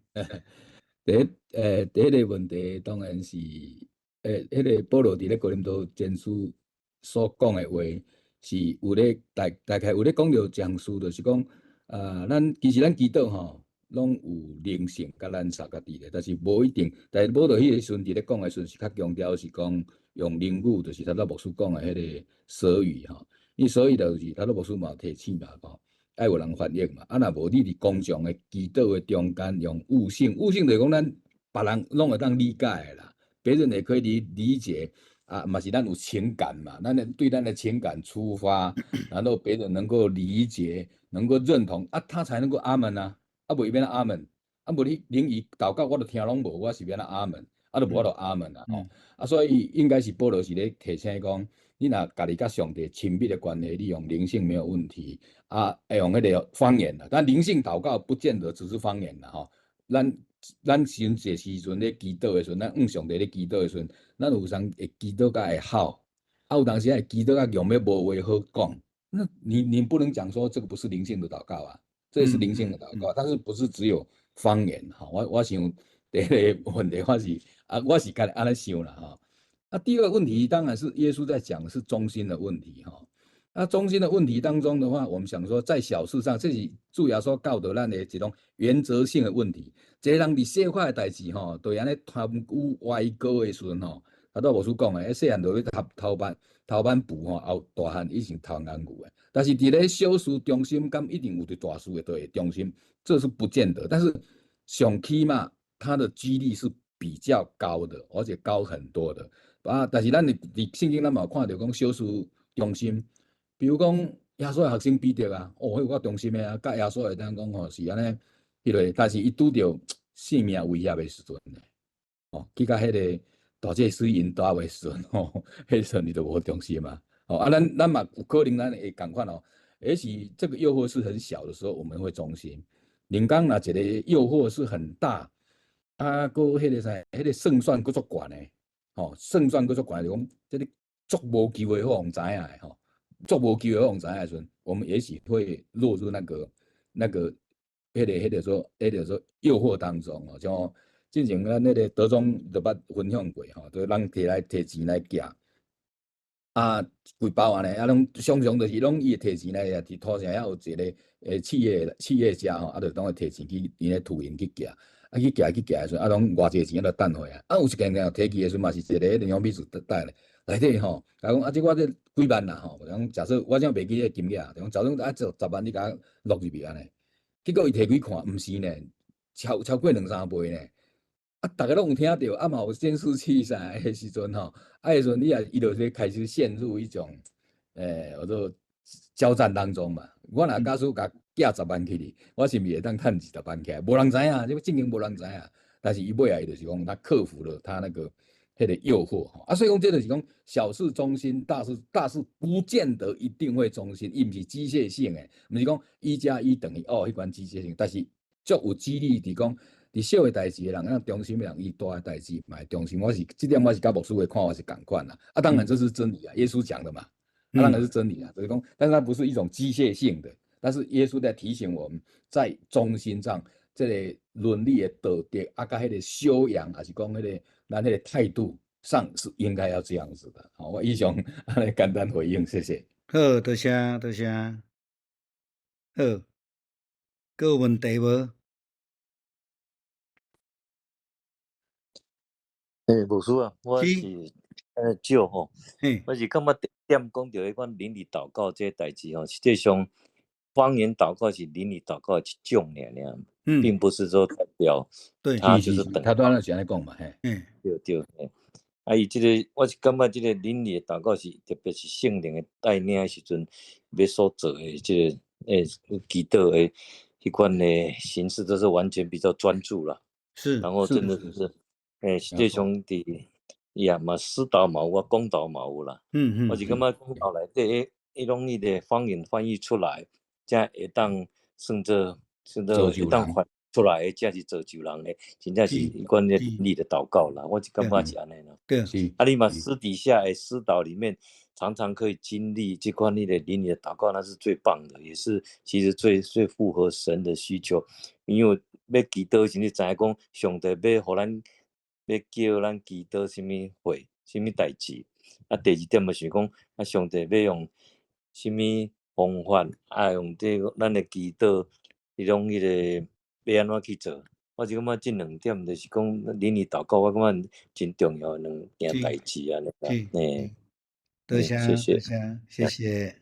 第一个問題當然是，彼个保羅佇咧哥林多前書所講的話，是有咧大概有咧講著一項事，就是講，啊，咱其實咱祈禱吼，攏有靈性佮咱相佮佇咧，但是無一定。但是保羅彼个時陣佇咧講的時陣，是較強調是講用靈語，就是頭拄牧師講的彼个舌語吼。因為所以就是頭拄牧師嘛有提醒嘛吼，愛有人翻譯嘛。啊，若無你佇公眾的祈禱的中間用悟性，悟性就是講咱別人攏會當理解的啦，別人也可以理解啊，嘛是咱有情感嘛，咱的對咱的情感出發，然後別人能夠理解，能夠認同啊，他才能夠阿門啊。啊，無伊欲按怎阿門？啊，無你靈語禱告我都聽攏無，我是欲按怎阿門？啊，就無法度阿門啊！吼，啊，所以應該是保羅是咧提醒講，你若家己佮上帝親密的關係，你用靈性沒有問題啊，會用彼个方言啦。但靈性禱告不見得只是方言啦，吼。咱時陣時陣咧祈禱的時陣，咱向上帝咧祈禱的時陣，咱有時會祈禱甲會吼，啊，有當時會祈禱甲用欲無話好講。那你不能講說這個不是靈性的禱告啊，這也是靈性的禱告，但是不是只有方言哈？我想第一个問題我是啊，我是家己按呢想啦吼。啊，第二個問題當然是耶穌在講的是忠心的問題哈。那忠心的問題當中的話，我們想說在小事上，這是主耶穌教導咱的一種原則性的問題。一个人佇小可的代誌吼，就按呢貪污歪高的時陣吼，頭拄牧師講的，細漢就欲偷偷挽偷挽布吼，後大漢已經偷工具的。但是佇咧小事忠心，敢一定有佇大事會對忠心，這是不見得。但是上起碼他的幾率是比較高的，而且高很多的。啊，但是咱佇聖經咱嘛有看著講小事忠心，比如講耶穌的學生彼得啊，哦，彼有夠忠心的啊，佮耶穌會當講吼是按呢，彼个，但是伊拄著性命威脅的時陣呢，哦，去共彼个大祭司𪜶鬥的時陣吼，彼時陣伊就無忠心嘛。哦，啊，咱嘛有可能咱會仝款哦，也許這個誘惑是很小的時候，我們會忠心。靈剛若一個誘惑是很大，啊，閣彼個啥，彼個勝算閣足懸的，吼，勝算閣足懸，就講這個足無機會予人知影的吼，足無機會予人知影的時陣，我們也許會落入那個、彼個說誘惑當中哦，像之前咱彼個德中就捌分享過吼，就人提來提錢來寄。啊，規包按呢，啊，攏常常就是攏伊會提錢來，佇土城遐有一个企業家吼，啊，就當會提錢去𪜶咧土營去寄，啊，去寄的時陣，啊，攏偌濟錢啊，就等回來。啊，有一件件提去的時陣嘛是一个迄個秘書帶來內底吼，共講啊，這我這幾萬啦吼，講假設我這袂記彼個金額，就講假設啊，這十萬你共我落入去按呢，結果伊提開看，毋是呢，超過兩三倍呢。啊，逐家攏有聽著，啊嘛有監視器啥，彼時陣吼，啊，彼時陣你也伊就開始陷入一種，我說交戰當中嘛。我若假使共寄十萬去哩，我是毋是會當趁20萬起來？無人知影，這個正經無人知影。但是伊尾仔伊就是講，他克服了他那個誘惑吼。啊，所以講這就是講小事忠心，大事不見得一定會忠心，伊毋是機械性的，毋是講1加1等於2彼款機械性，但是足有幾率佇講。佇小的代誌的人，咱忠心的人，伊大的代誌嘛會忠心。我是這點，我是佮牧師的看法是仝款啦。啊，當然這是真理啊，耶穌講的嘛，啊，當然是真理啊。就是講，但是它不是一種機械性的。但是耶穌在提醒我們，在忠心上，這个倫理的道德啊，佮彼个修養，抑是講彼个咱彼个態度上是應該要這樣子的。好，我以上按呢簡單回應，謝謝。好，多謝多謝。好，閣有問題無？欸，牧師啊，我是按呢照吼，我是感覺第一點講著彼款靈裡禱告這个代誌吼，實際上方言禱告是靈裡禱告的一種爾爾，並不是說代表他就是等。他當然是按呢講嘛，嘿。對對，嘿。啊，伊這个我是感覺這個靈裡的禱告是特別是聖靈的帶領的時陣，欲所做的這个祈禱的彼款的形式，都是完全比較專注啦。然後真的就是，實際上佇伊也嘛私禱嘛有啊，公禱嘛有啦。我是感覺公禱內底，彼攏彼个方言翻譯出來，才會當算做會當翻出來的，才是造就人的，真正是彼款的靈裡的禱告啦。我是感覺是按呢啦。啊，你嘛私底下的私禱裡面，常常可以經歷這款彼个靈裡的禱告，那是最棒的，也是其實最最符合神的需求。因為欲祈禱時，你知影講上帝欲予咱，欲叫咱祈禱啥物貨，啥物代誌。啊，第二點就是講，啊，上帝欲用啥物方法，啊，用這個咱的祈禱，彼種彼个欲按怎去做？我是感覺這兩點就是講靈裡禱告，我感覺真重要的兩件代誌按呢啦。嘿，多謝，謝謝，多謝，謝謝。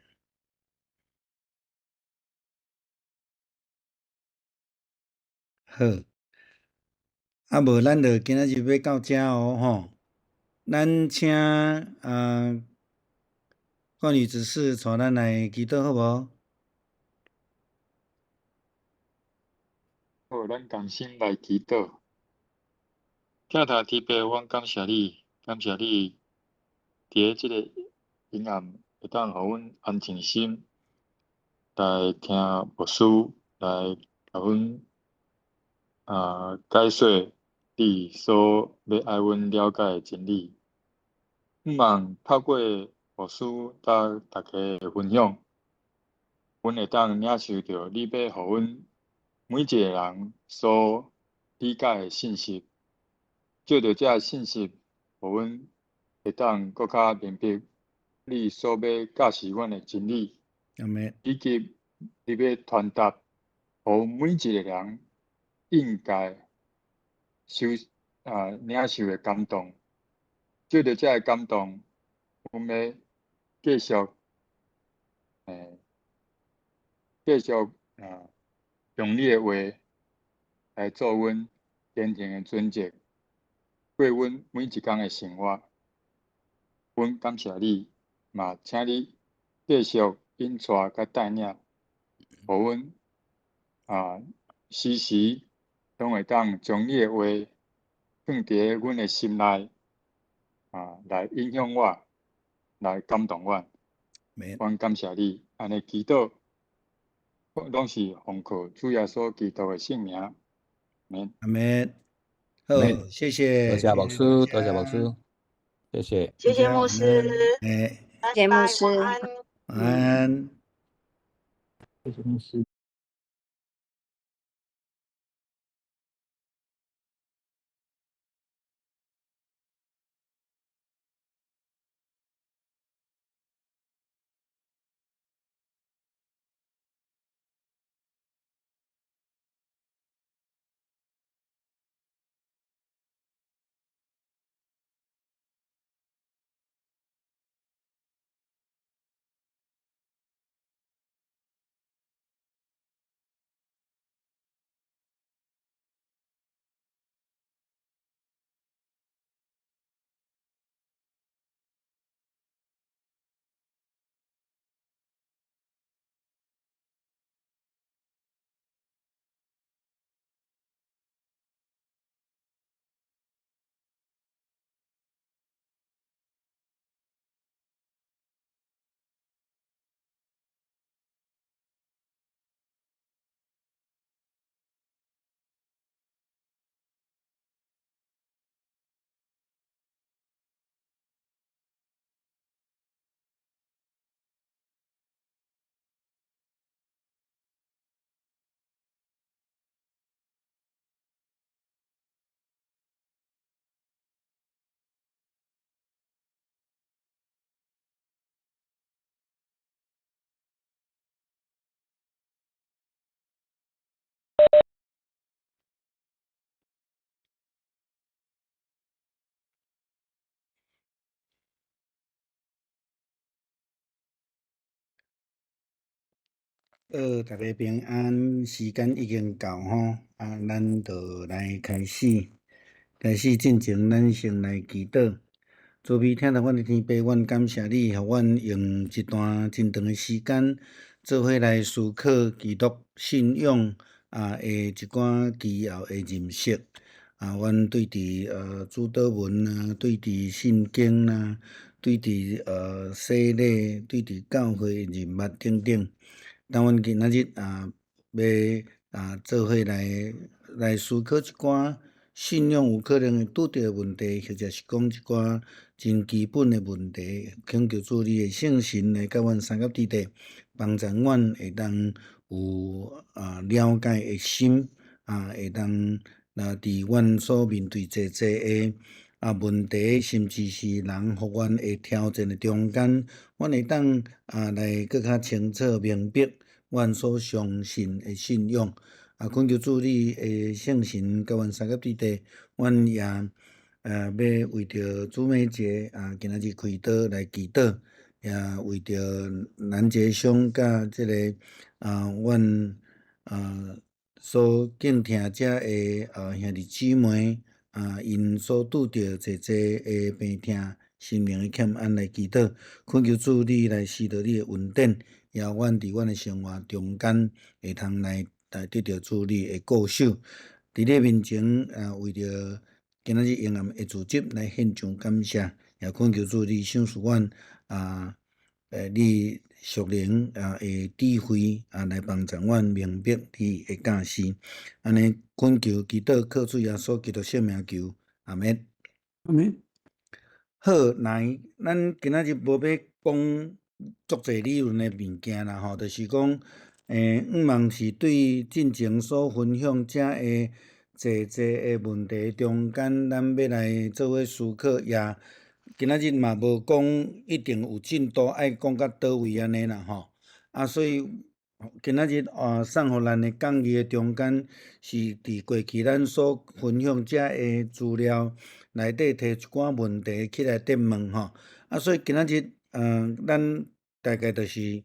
好，啊無咱就今仔日欲到遮哦吼，咱請啊冠宇執事帶咱來祈禱好無？好，咱同心來祈禱。疼疼天父，阮感謝你，感謝你佇咧這個黑暗，會當予阮安靜心來聽牧師來共阮解說你所欲愛阮了解的真理。向望透過牧師佮大家的分享，阮會當領受著你欲予阮每一個人所理解的信息，藉著這个信息，予阮會當閣較明白你所欲教示阮的真理，以及你欲傳達予每一個人應該受領受的感動。藉著這个感動，阮欲繼續，繼續用你的話來做阮前行的準則，過阮每一工的生活。阮感謝你，嘛請你繼續引帶佮帶領，予阮時時攏會當將你的話放佇咧阮的心內，來影響我，來感動我。阮感謝你，按呢祈禱，攏是奉靠主耶穌基督的聖名。阿們。阿們。好，謝謝。多謝牧師，多謝牧師，謝謝。謝謝牧師。謝謝牧師。晚安。謝謝牧師。好，逐家平安，时间已经到吼，啊，咱就来开始。开始进前，咱先来祈祷。慈悲疼疼阮的天父，阮感谢你，予阮用一段真长的时间，做伙来思考基督信仰啊的一寡基要的认识。啊，阮对伫主祷文啊，对伫圣经啊，对伫洗礼，对伫教会的人物等等。当阮今仔日啊，欲啊做伙来思考一寡信仰有可能会拄著的问题，或者是讲一寡真基本的问题，恳求主你的圣神来佮阮相佮伫底，帮助阮会当有啊了解的心，啊会当啊伫阮所面对济济的啊问题，甚至是人予阮的挑战的中间，阮会当啊来阁较清楚明白阮所相信的信仰。啊，恳求主你的圣神佮阮相佮伫底，阮也欲为著主美节啊，今仔日开刀来祈祷，也为著南节乡佮这个啊，阮啊所敬听遮的啊兄弟姊妹啊，𪜶所拄著济济的病痛、心灵的欠安来祈祷，恳求主你来施予你的恩典，也阮伫阮的生活中间会通来得著主你的顾守，伫你面前啊，为著今仔日婴儿的组织来献上感谢，也恳求主你赏赐阮啊，你属灵啊的智慧啊，来帮助阮明白你的教示。按呢恳求祈祷，靠主耶稣基督圣名求，阿们。阿们。好，来，咱今仔日无欲讲足济理论的物件啦，吼，就是讲。毋望是对进前所分享遮的济济的问题中间，咱欲来做伙思考，也今仔日嘛无讲一定有进度爱讲到佗位按呢啦吼。啊，所以今仔日啊送予咱的讲义的中间，是伫过去咱所分享遮的资料内底提一寡问题起来提问吼。啊，所以今仔日咱大概就是。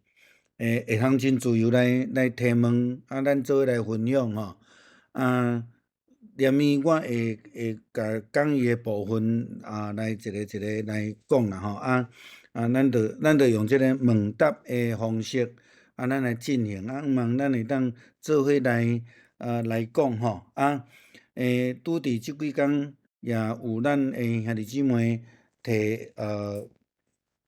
会通真自由来提问，啊，咱做伙来分享吼。啊，连伊我会共讲义的部分啊，来一个一个来讲啦吼。啊啊，咱就用这个问答的方式，啊，咱来进行。啊，毋望咱会当做伙来啊来讲吼。啊，拄伫这几工也有咱的兄弟姊妹提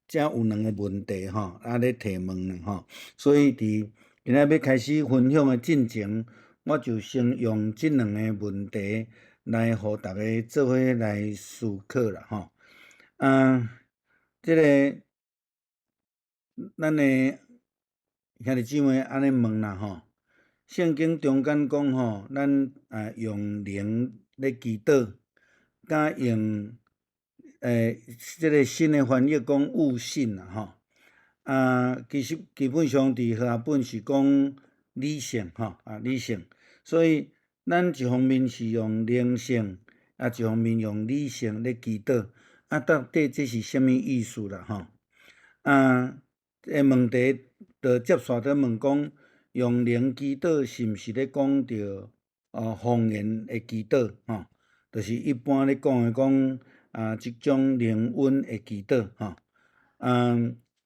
遮有两个问题吼，啊咧提问啦吼，所以伫今仔欲开始分享的进前，我就先用这两个问题来予逐家做伙来思考啦吼。啊，这个咱的兄弟姊妹按呢问啦吼，圣经中间讲吼，咱啊用灵咧祈祷，佮用。这个新的翻译讲悟性啦吼，啊，其实基本上伫和合本是讲理性吼，啊理性，所以咱一方面是用灵性，啊一方面用理性咧祈祷，啊到底这是啥物意思啦吼？啊，这问题就接续咧问讲，用灵祈祷是毋是咧讲著方言的祈祷吼？就是一般咧讲的讲。啊，这种灵恩的祈祷，吼，啊，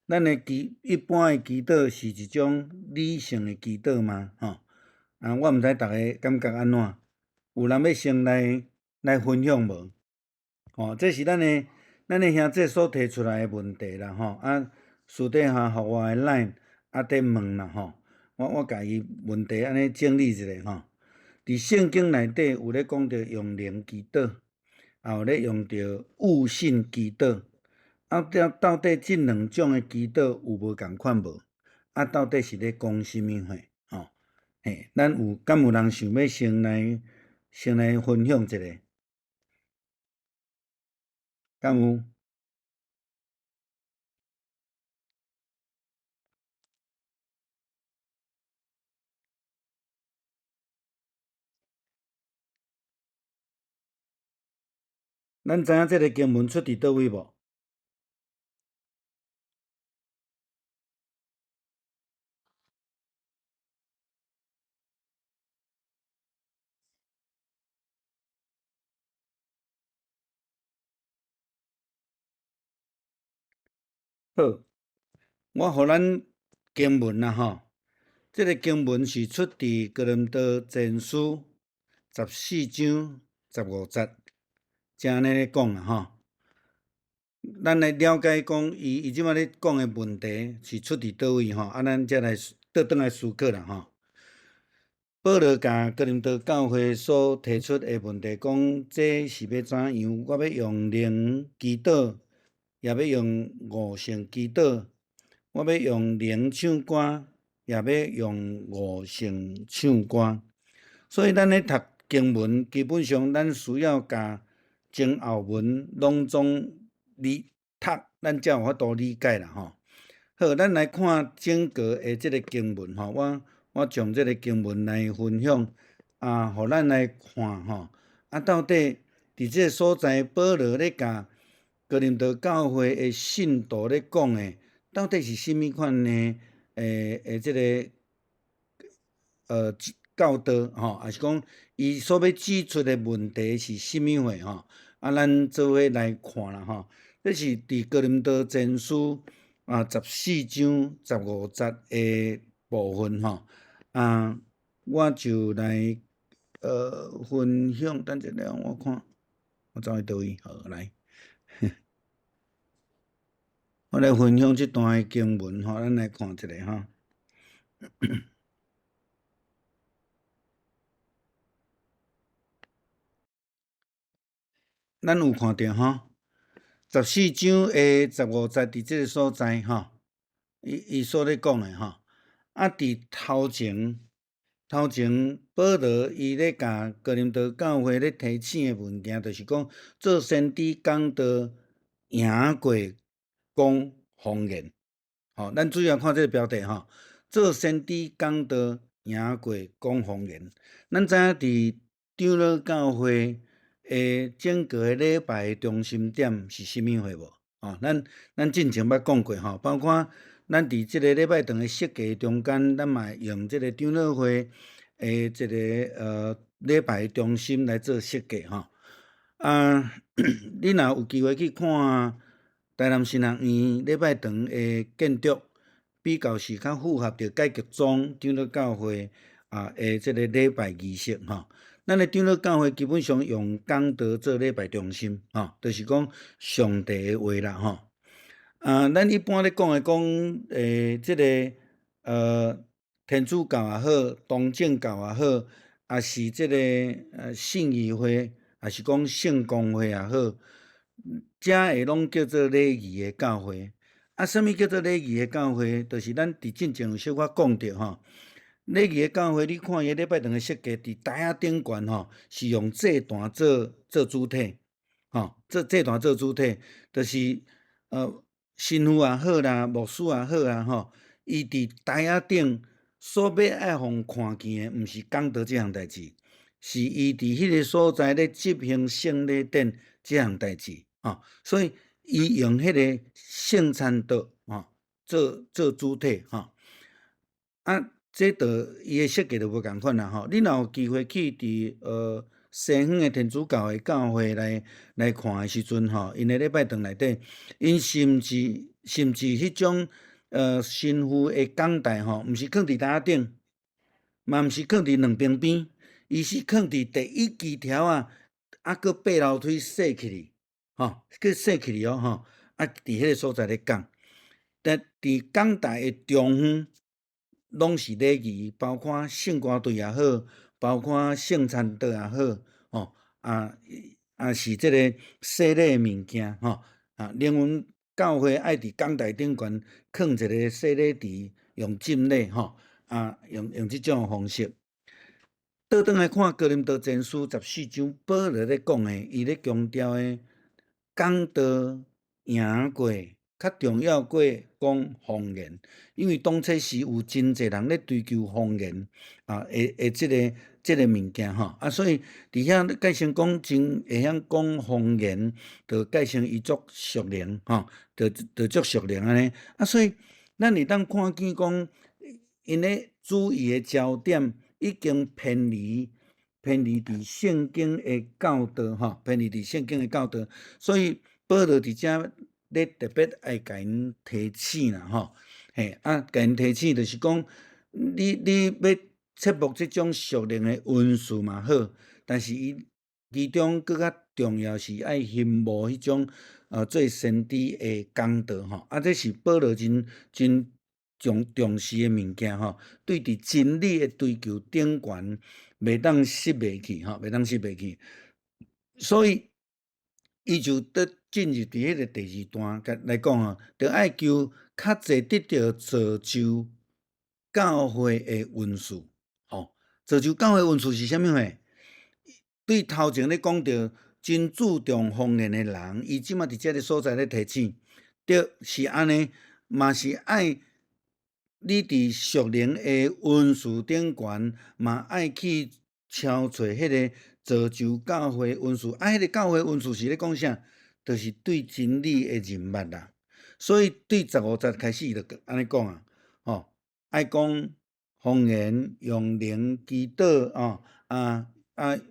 咱的祈一般的祈祷是一种理性的祈祷吗？吼，啊，我毋知逐家感觉按怎，有人欲先来分享无？吼，这是咱的兄弟所提出来的问题啦，吼，啊，私底下予我的 LINE 啊，伫问啦，吼，我共伊问题按呢整理一下吼，伫圣经内底有咧讲著用灵祈祷。也有咧用著悟性祈祷，啊，到底这两种的祈祷有无仝款无？啊，到底是咧讲啥物货？吼，嘿，咱有敢有人想欲先来分享一下？敢有？咱知影这个经文出伫佗位无？好，我予咱經文啦吼，這个經文是出佇哥林多前書十四章十五節，這按呢咧講啦吼。咱來了解講，伊這擺咧講的問題是出佇佗位吼，啊，咱才來倒轉來思考啦吼。保羅共哥林多教會所提出的問題，講這是欲怎樣？我欲用靈祈禱，也欲用悟性祈禱；我欲用靈唱歌，也欲用悟性唱歌。所以，咱咧讀經文，基本上咱需要共前後文攏總理讀，咱才有法度理解啦吼。好，咱來看整個的這个經文吼，我將這个經文來分享啊，予咱來看吼。啊，到底佇這个所在，保羅咧共哥林多教會的信徒咧講的，到底是啥物款的？這个教導吼，抑是講伊所欲指出的問題是啥物貨吼？啊，咱做伙來看啦吼。這是佇哥林多前書啊十四章十五節的部分吼。啊，我就來分享，等一下我看，我走去佗位，好來，我來分享這段的經文吼，咱來看一下吼。咱有看著吼，十四章的十五節佇這个所在吼，伊所咧講的吼，啊，佇頭前，頭前保羅伊咧共哥林多教會咧提醒的物件，就是講做先知講道贏過講方言。吼，咱主要看這个標題吼，做先知講道贏過講方言。咱知影佇長老教會的整個禮拜中心點是啥物貨無？吼，咱進前捌講過吼，包括咱佇這个禮拜堂的設計中間，咱嘛用這個長老會的這个禮拜中心來做設計吼。啊，你若有機會去看台南神學院禮拜堂的建築，比較是較符合著改革宗長老教會啊的這个禮拜儀式吼。咱的長老教會基本上用講道做禮拜中心，吼，就是講上帝的話啦，吼。啊，咱一般咧講的講，這个天主教也好，東正教也好，抑是這个信義會，抑是講聖公會也好，遮會攏叫做禮儀的教會。啊，啥物叫做禮儀的教會？就是咱佇進前有小可講著吼。禮儀的教會，你看伊禮拜堂的設計，佇台仔頂懸吼，是用祭壇做主體，吼，做祭壇做主體，就是神父也好啦，牧師也好啊，吼，伊佇台仔頂所欲愛予看見的，毋是講道這項代誌，是伊佇彼个所在咧執行聖禮典這項代誌，吼，所以伊用彼个聖餐桌，吼，做主體，吼，啊。這就伊的設計就無仝款啦吼。你若有機會去佇西方的天主教的教會來看的時陣吼，𪜶的禮拜堂內底，𪜶甚至彼種神父的講台吼，毋是囥佇台仔頂，嘛毋是囥佇兩邊邊，伊是囥佇第一支條仔，啊，閣爬樓梯踅起去，吼，閣踅起去哦吼，啊，佇彼个所在咧講，但佇講台的中央。攏是禮儀，包括聖歌隊也好，包括聖餐桌也好，吼啊啊是這個洗禮的物件，吼啊，靈魂教會愛佇講台頂懸囥一個洗禮池，用浸禮，吼啊，用這種方式。倒轉來看哥林多前書十四章，保羅咧講的，伊咧強調的講道贏過。較重要過講方言，因為當初時有真濟人咧追求方言啊，的這个物件吼啊，所以佇遐改成講真會曉講方言，就改成伊足屬靈吼，就足屬靈按呢啊，所以咱會當看見講，𪜶咧注意的焦點已經偏離佇聖經的教導吼，偏離佇聖經的教導，所以保羅佇遮。咧特別愛共𪜶提醒啦吼，嘿啊，共𪜶提醒就是講，你欲切慕這種屬靈的恩賜嘛好，但是伊其中閣較重要是愛欣慕彼種做先知的講道吼，啊，這是保羅真真重視的物件吼，對佇真理的追求頂懸，袂當失袂去吼，袂當失袂去，所以伊就佇進入佇彼个第二段共來講吼，著愛求較濟得著造就教會的恩賜，吼，造就教會恩賜是啥物貨？對頭前咧講著真注重方言的人，伊這馬佇這个所在咧提醒，對，是按呢，嘛是愛你佇屬靈的恩賜頂懸，嘛愛去超揣彼个造就教會恩賜。啊，彼个教會恩賜是咧講啥？就是對真理的認捌啦。所以對15節開始就按呢講啊，吼，愛講方言，用靈祈禱，哦，啊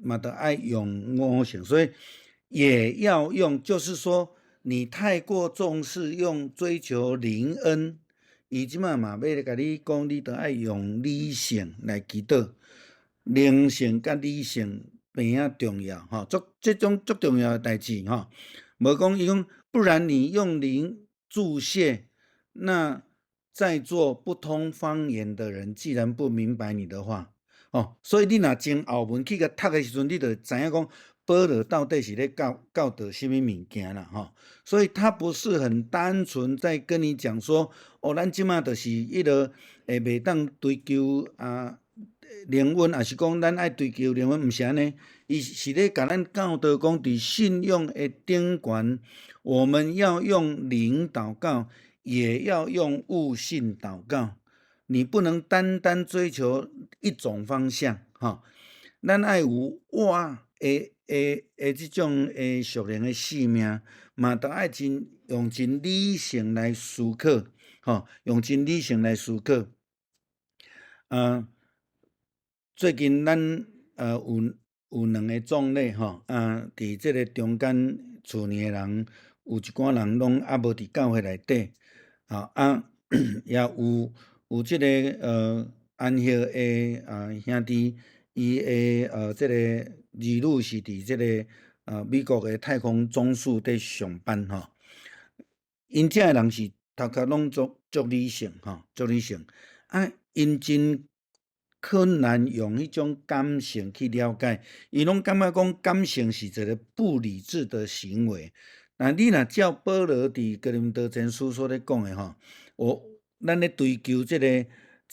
嘛著愛用悟性，所以也要用，就是說你太過重視用追求靈恩，伊這馬嘛欲共你講，你著愛用理性來祈禱，靈性佮理性平仔重要，吼，足這種足重要的代誌，吼。無講伊講，不然你用靈祝謝，那在座不通方言的人，既然不明白你的話。哦，所以你若前後文去共讀的時陣，你就知影講保羅到底是咧教導啥物物件啦，吼。所以他不是很單純在跟你講說，哦，咱這馬就是彼个會袂當追求啊靈恩，抑是講咱愛追求靈恩，毋是按呢。伊是咧共咱教導講，佇信仰的頂懸，我們要用靈禱告，也要用悟性禱告。你不能單單追求一種方向，吼。咱愛有活的這種的屬靈的生命，嘛著愛真用真理性來思考，吼，用真理性來思考。最近咱有兩个葬禮，吼，啊，佇這个中間厝裡的人，有一寡人攏猶無佇教會內底，吼，啊，也有這个安息的兄弟，伊的這个兒女是佇這个美國的太空總署佇上班吼。𪜶遮的人是頭殼攏足足理性吼，足理性，啊，𪜶真困難用彼種感性去了解，伊攏感覺講感性是一个不理智的行為。那你若照保羅佇哥林多前書所咧講的吼，咱咧追求這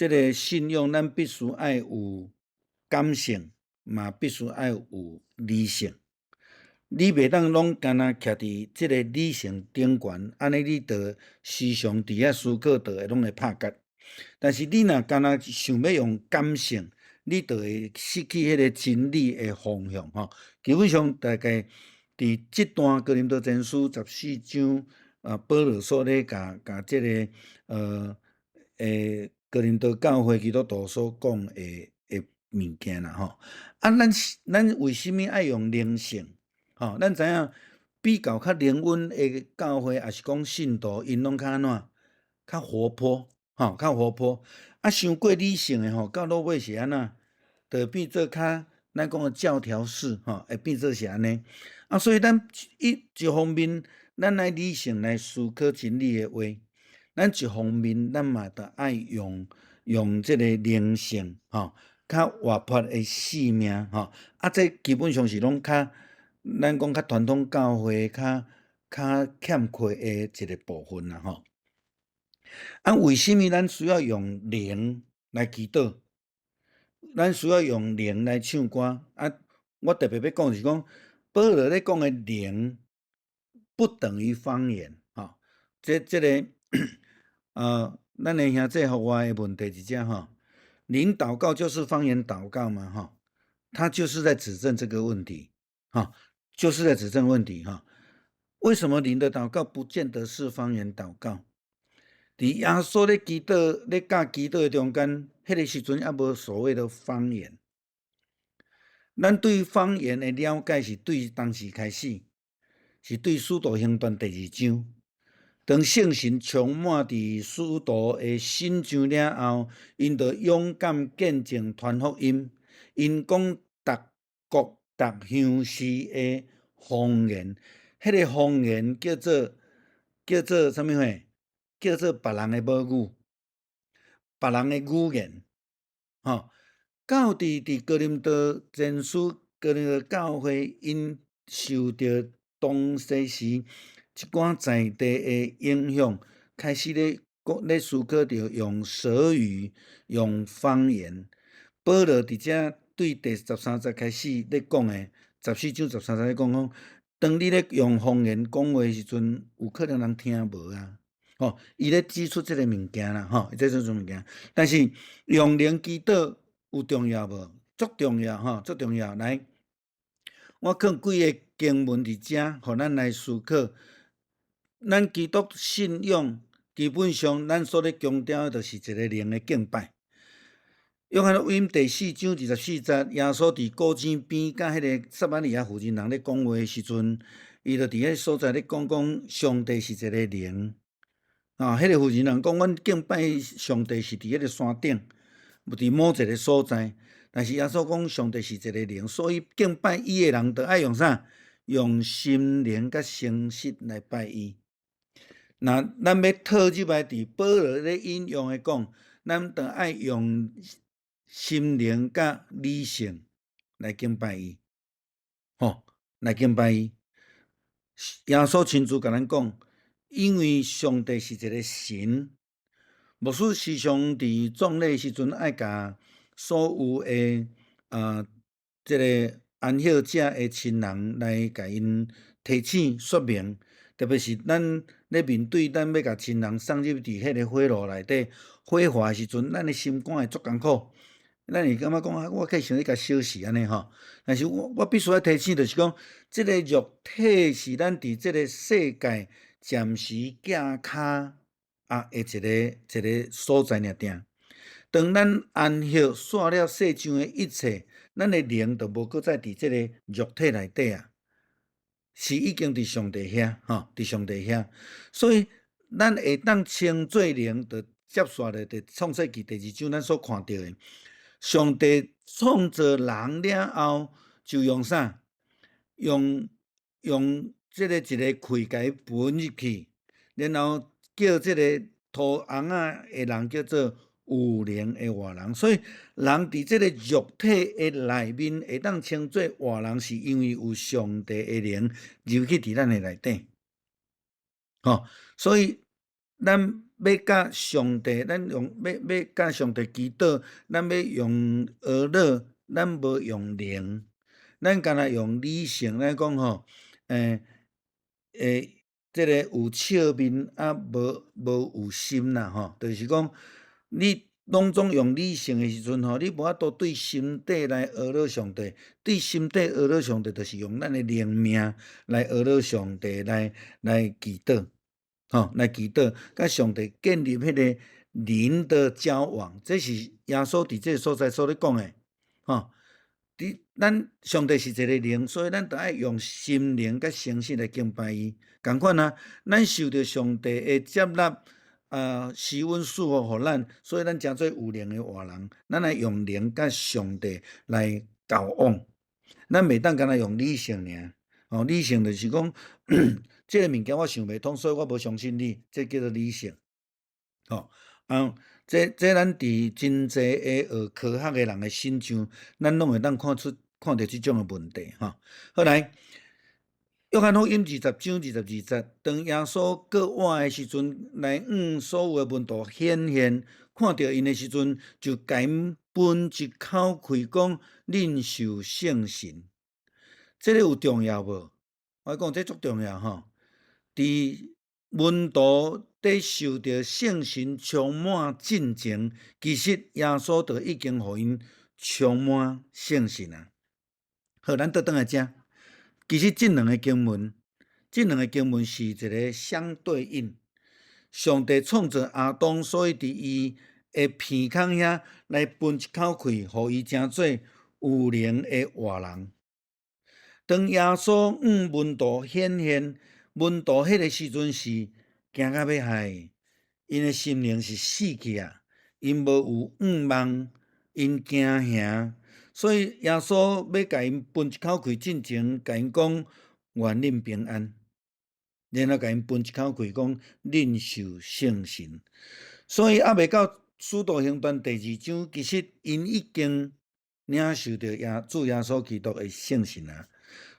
个信仰，咱必須愛有感性，嘛必須愛有理性。你袂當攏干焦徛佇這个理性頂懸，按呢你就時常佇遐思考，就會攏會拍結。但是你若干焦想欲用感性，你就會失去彼个真理的方向吼。基本上大概佇這段哥林多前書14章，啊，保羅所咧共共這个哥林多教會基督徒所講的物件啦吼。啊，咱為啥物愛用靈性？吼，咱知影比較較靈恩的教會，抑是講信徒，𪜶攏較按怎？較活潑，吼，較活潑。啊，傷過理性的吼，到落尾是按怎？就會變做較咱講的教條式，吼，會變做是按呢。啊，所以咱一方面，咱愛理性來思考真理的話，咱一方面，咱嘛著愛用這个靈性，吼，較活潑的生命，吼。啊，這基本上是攏較咱講較傳統教會較欠缺的一个部分啦，吼。啊，為啥物咱需要用靈來祈禱？咱需要用靈來唱歌？啊，我特別欲講是講，保羅咧講的靈不等於方言，吼。這个，咱的兄弟予我的問題是這吼，靈禱告就是方言禱告嘛，吼，他就是在指證這個問題，吼，就是在指證問題，哈。為什麼靈的禱告不見得是方言禱告？佇耶穌咧祈禱、咧教祈禱的中間，彼个時陣猶無所謂的方言。咱對方言的了解是對當時開始，是對《使徒行傳》第二章。當聖神充滿佇使徒的身上了後，𪜶就勇敢見證傳福音。𪜶講逐國逐鄉市的方言，彼個方言叫做啥物貨？叫做別人的母語，別人的語言，吼。到佇佇哥林多前書，哥林多教會，𪜶受著當時時一寡在地的影響，開始咧講咧思考著用舌語、用方言。保羅佇遮對第13節開始咧講的，14章13節咧講講，當你咧用方言講話時陣，有可能人聽無啊。吼，伊咧指出這个物件啦，吼，伊指出這個物件。但是用靈祈禱有重要無？足重要吼，足重要。來，我放幾个經文佇遮，予咱來思考。咱基督信仰基本上，咱所咧強調的，就是一个靈的敬拜。約翰福音第4章24節，耶穌佇古井邊佮彼个撒瑪利亞婦人人咧講話的時陣，伊就佇彼个所在咧講講上帝是一个靈。啊，彼个婦人人講，阮敬拜上帝是佇彼個山頂，無佇某一个所在。但是耶穌講上帝是一個靈，所以敬拜伊的人，就愛用啥？用心靈佮誠實來拜伊。若咱欲套入來佇保羅咧引用的講，咱就愛用心靈佮理性來敬拜伊，吼，來敬拜伊。耶穌親自共咱講，因為上帝是一个神，牧師時常佇葬禮時陣愛共所有的啊，這个安息者的親人來共𪜶提醒說明，特別是咱咧面對咱欲共親人送入佇彼个火爐內底火化的時陣，咱的心肝會足艱苦。咱會感覺講啊，我計想欲共燒死按呢吼。但是我我必須愛提醒，就是講，這个肉體是咱佇這个世界暫時寄跤啊的一个一个所在爾定。當咱安息煞了世上的一切，咱的靈就無閣再佇這个肉體內底啊，是已經佇上帝遐吼，佇上帝遐。所以咱會當稱做靈，就接續咧佇創世記第2章咱所看著的。上帝創造人了後，就用啥？用用這个一个氣共伊噴入去，然後叫這个土尪仔的人叫做有靈的活人。所以人佇這个肉體的內面會當稱做活人，是因為有上帝的靈入去佇咱的內底。吼，所以咱欲佮上帝，咱用欲欲佮上帝祈禱，咱欲用呵咾，咱無用靈，咱干焦用理性來講吼，欸欸，這个有笑面啊，無無有心啦吼，就是講你攏總用理性的時陣吼，你無法度對心底來呵咾上帝，對心底呵咾上帝，就是用咱的靈命來呵咾上帝，來來祈禱。吼，來祈禱，佮上帝建立彼个靈的交往，這是耶穌佇這个所在所咧講的，吼。佇咱上帝是一個靈，所以咱著愛用心靈佮誠實來敬拜伊。仝款啊，咱受著上帝的接納，啊，施恩賜福予咱，所以咱成做有靈的活人。咱愛用靈佮上帝來交往，咱袂當干焦用理性爾。哦，理性就是講，這个物件我想袂通，所以我無相信你，這叫做理性。吼，啊，這這咱佇真濟的學科學的人的身上，咱攏會當看出看著這種的問題。吼，好來，約翰福音20章22節，當耶穌閣活的時陣，來向所有的門徒顯現，看著𪜶的時陣，就共𪜶噴一口氣，講：恁受聖神。這个有重要無？我講這足重要吼。佇門徒佇受著聖神充滿進前，其實耶穌就已經予𪜶充滿聖神啊。好，咱倒轉來遮。其實這兩个經文，這兩个經文是一个相對應。上帝創造亞當，所以佇伊的鼻孔遐來噴一口氣，予伊成做有靈的活人。當耶穌向門徒顯現，門徒彼个時陣是驚甲欲害，𪜶的心靈是死去啊，𪜶無有向望，𪜶驚嚇，所以耶穌欲共𪜶分一口氣進前，共𪜶講願恁平安，然後共𪜶分一口氣講恁受聖神。所以猶未到使徒行傳第二章，其實𪜶已經領受著耶主耶穌基督的聖神啊。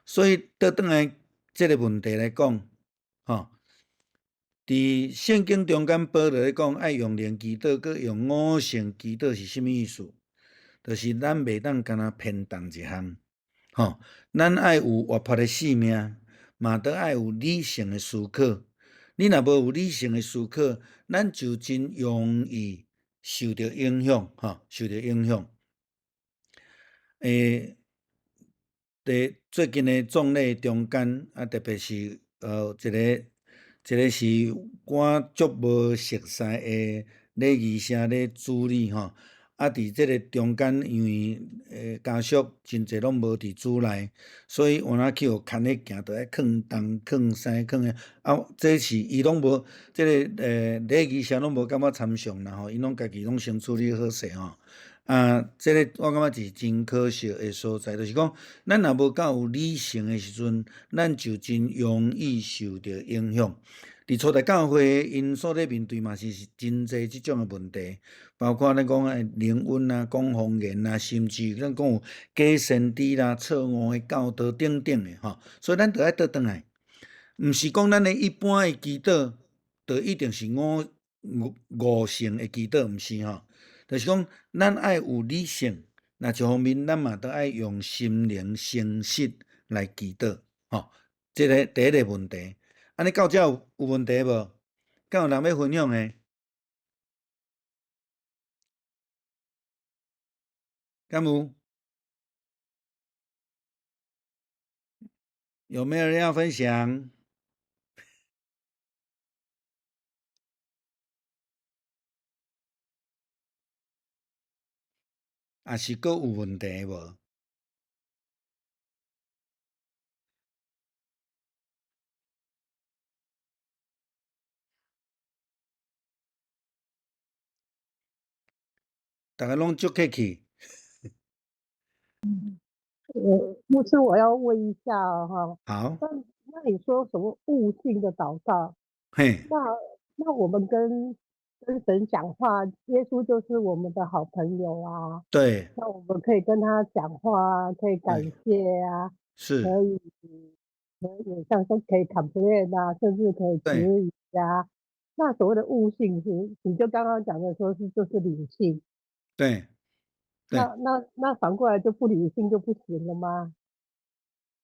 所以倒轉來這个問題來講，吼，佇聖經中間保羅咧講，愛用靈祈禱，閣用悟性祈禱是啥物意思？就是咱袂當干焦偏重一項，吼，咱愛有活潑的生命，嘛都愛有理性的思考。你若無有理性的思考，咱就真容易受著影響，吼，受著影響。佇最近的葬禮中間，啊，特別是一个，一个是我足無熟似的禮儀社咧主理吼，啊，佇這个中間，因為家屬真濟攏無佇主內，所以有哪去予牽咧行，著愛囥東囥西囥遐，啊，這是伊攏無，這个禮儀社攏無感覺參詳啦吼，𪜶攏家己攏先處理好勢吼。啊，這个我感覺是真可惜的所在，就是講，咱若無夠有理性的時陣，咱就真容易受著影響。佇初代教會，𪜶所咧面對嘛是真濟這種的問題，包括咱講的靈恩啊、講方言啊，甚至咱講有假先知啦、錯誤的教導等等的吼。所以咱著愛倒轉來，毋是講咱的一般的祈禱，就一定是悟性的祈禱，毋是吼。就是講，咱愛有理性，若一方面，咱嘛都愛用心靈誠實來祈禱，吼。這个第一个問題，按呢到這有問題無？敢有人欲分享的？敢有？有沒有人要分享？抑是閣有問題無？逐家攏足客氣。牧師，我要問一下哈。好。那你說什麼悟性的禱告？嘿。那我們跟神講話，耶穌就是我們的好朋友啊。對。那我們可以跟他講話啊，可以感謝啊。是。可以，像說可以 complain 啊，甚至可以質疑啊。那所謂的悟性是，你就剛剛講的說是就是理性。對。那反過來就不理性就不行了嗎？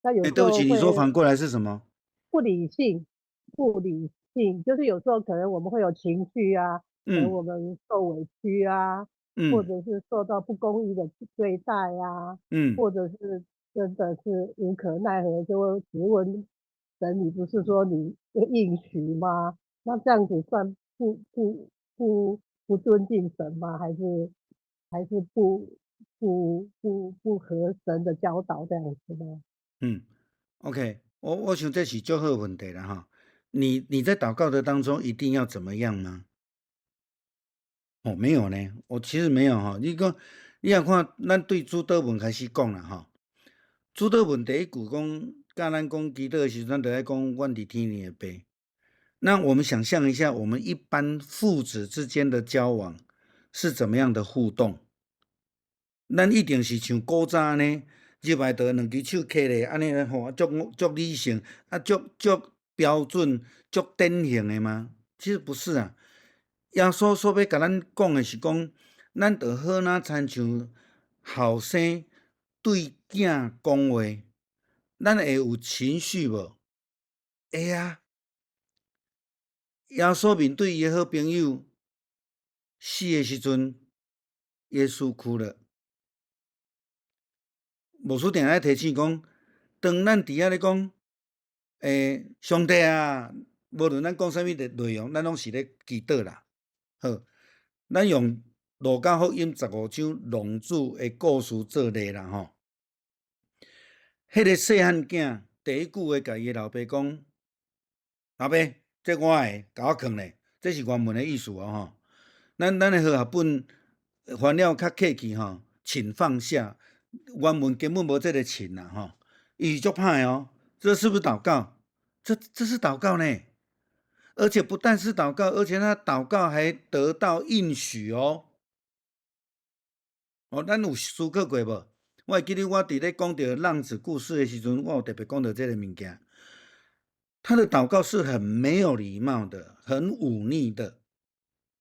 那有時候對不起，你說反過來是什麼？不理性，不理性，就是有時候可能我們會有情緒啊，可能我們受委屈啊，或者是受到不公義的對待啊，或者是真的是無可奈何，就會質問神：你不是說你應許嗎？那這樣子算不尊敬神嗎？還是不合神的教導這樣子嗎？嗯，OK，我想這是足好問題啦哈。你在禱告的當中一定要怎麼樣嗎？哦，沒有呢，我其實沒有哈。你講，你若看咱對主禱文開始講啦哈。主禱文第一句講，教咱講祈禱的時陣，咱就愛講阮佇天頂的父。那我們想象一下，我們一般父子之間的交往是怎麼樣的互動？咱一定是像古早按呢，入來就兩支手揢咧，按呢吼，足足理性，啊，足足標準、足典型的嗎？其實不是啊。耶穌所欲共咱講的是講，咱就好若親像後生對囝講話，咱會有情緒無？會啊。耶穌面對伊的好朋友死的時陣，耶穌哭了。牧師定定提醒講，當咱佇遐咧講，上帝啊，無論咱講啥物的內容，咱攏是咧祈禱啦。好，咱用路加福音15章浪子的故事做例啦吼。彼个細漢囝第一句話共伊的老爸講：老爸，這我的，共我囥咧，這是原文的意思哦吼。咱的和合本翻了較客氣吼，請放下，原文根本無這个請啦吼，伊是足歹哦。這是不是禱告？這是禱告呢，而且不但是禱告，而且他禱告還得到應許哦。哦，咱有思考過無？我會記得我佇咧講著浪子故事的時陣，我有特別講著這个物件。他的禱告是很沒有禮貌的，很忤逆的，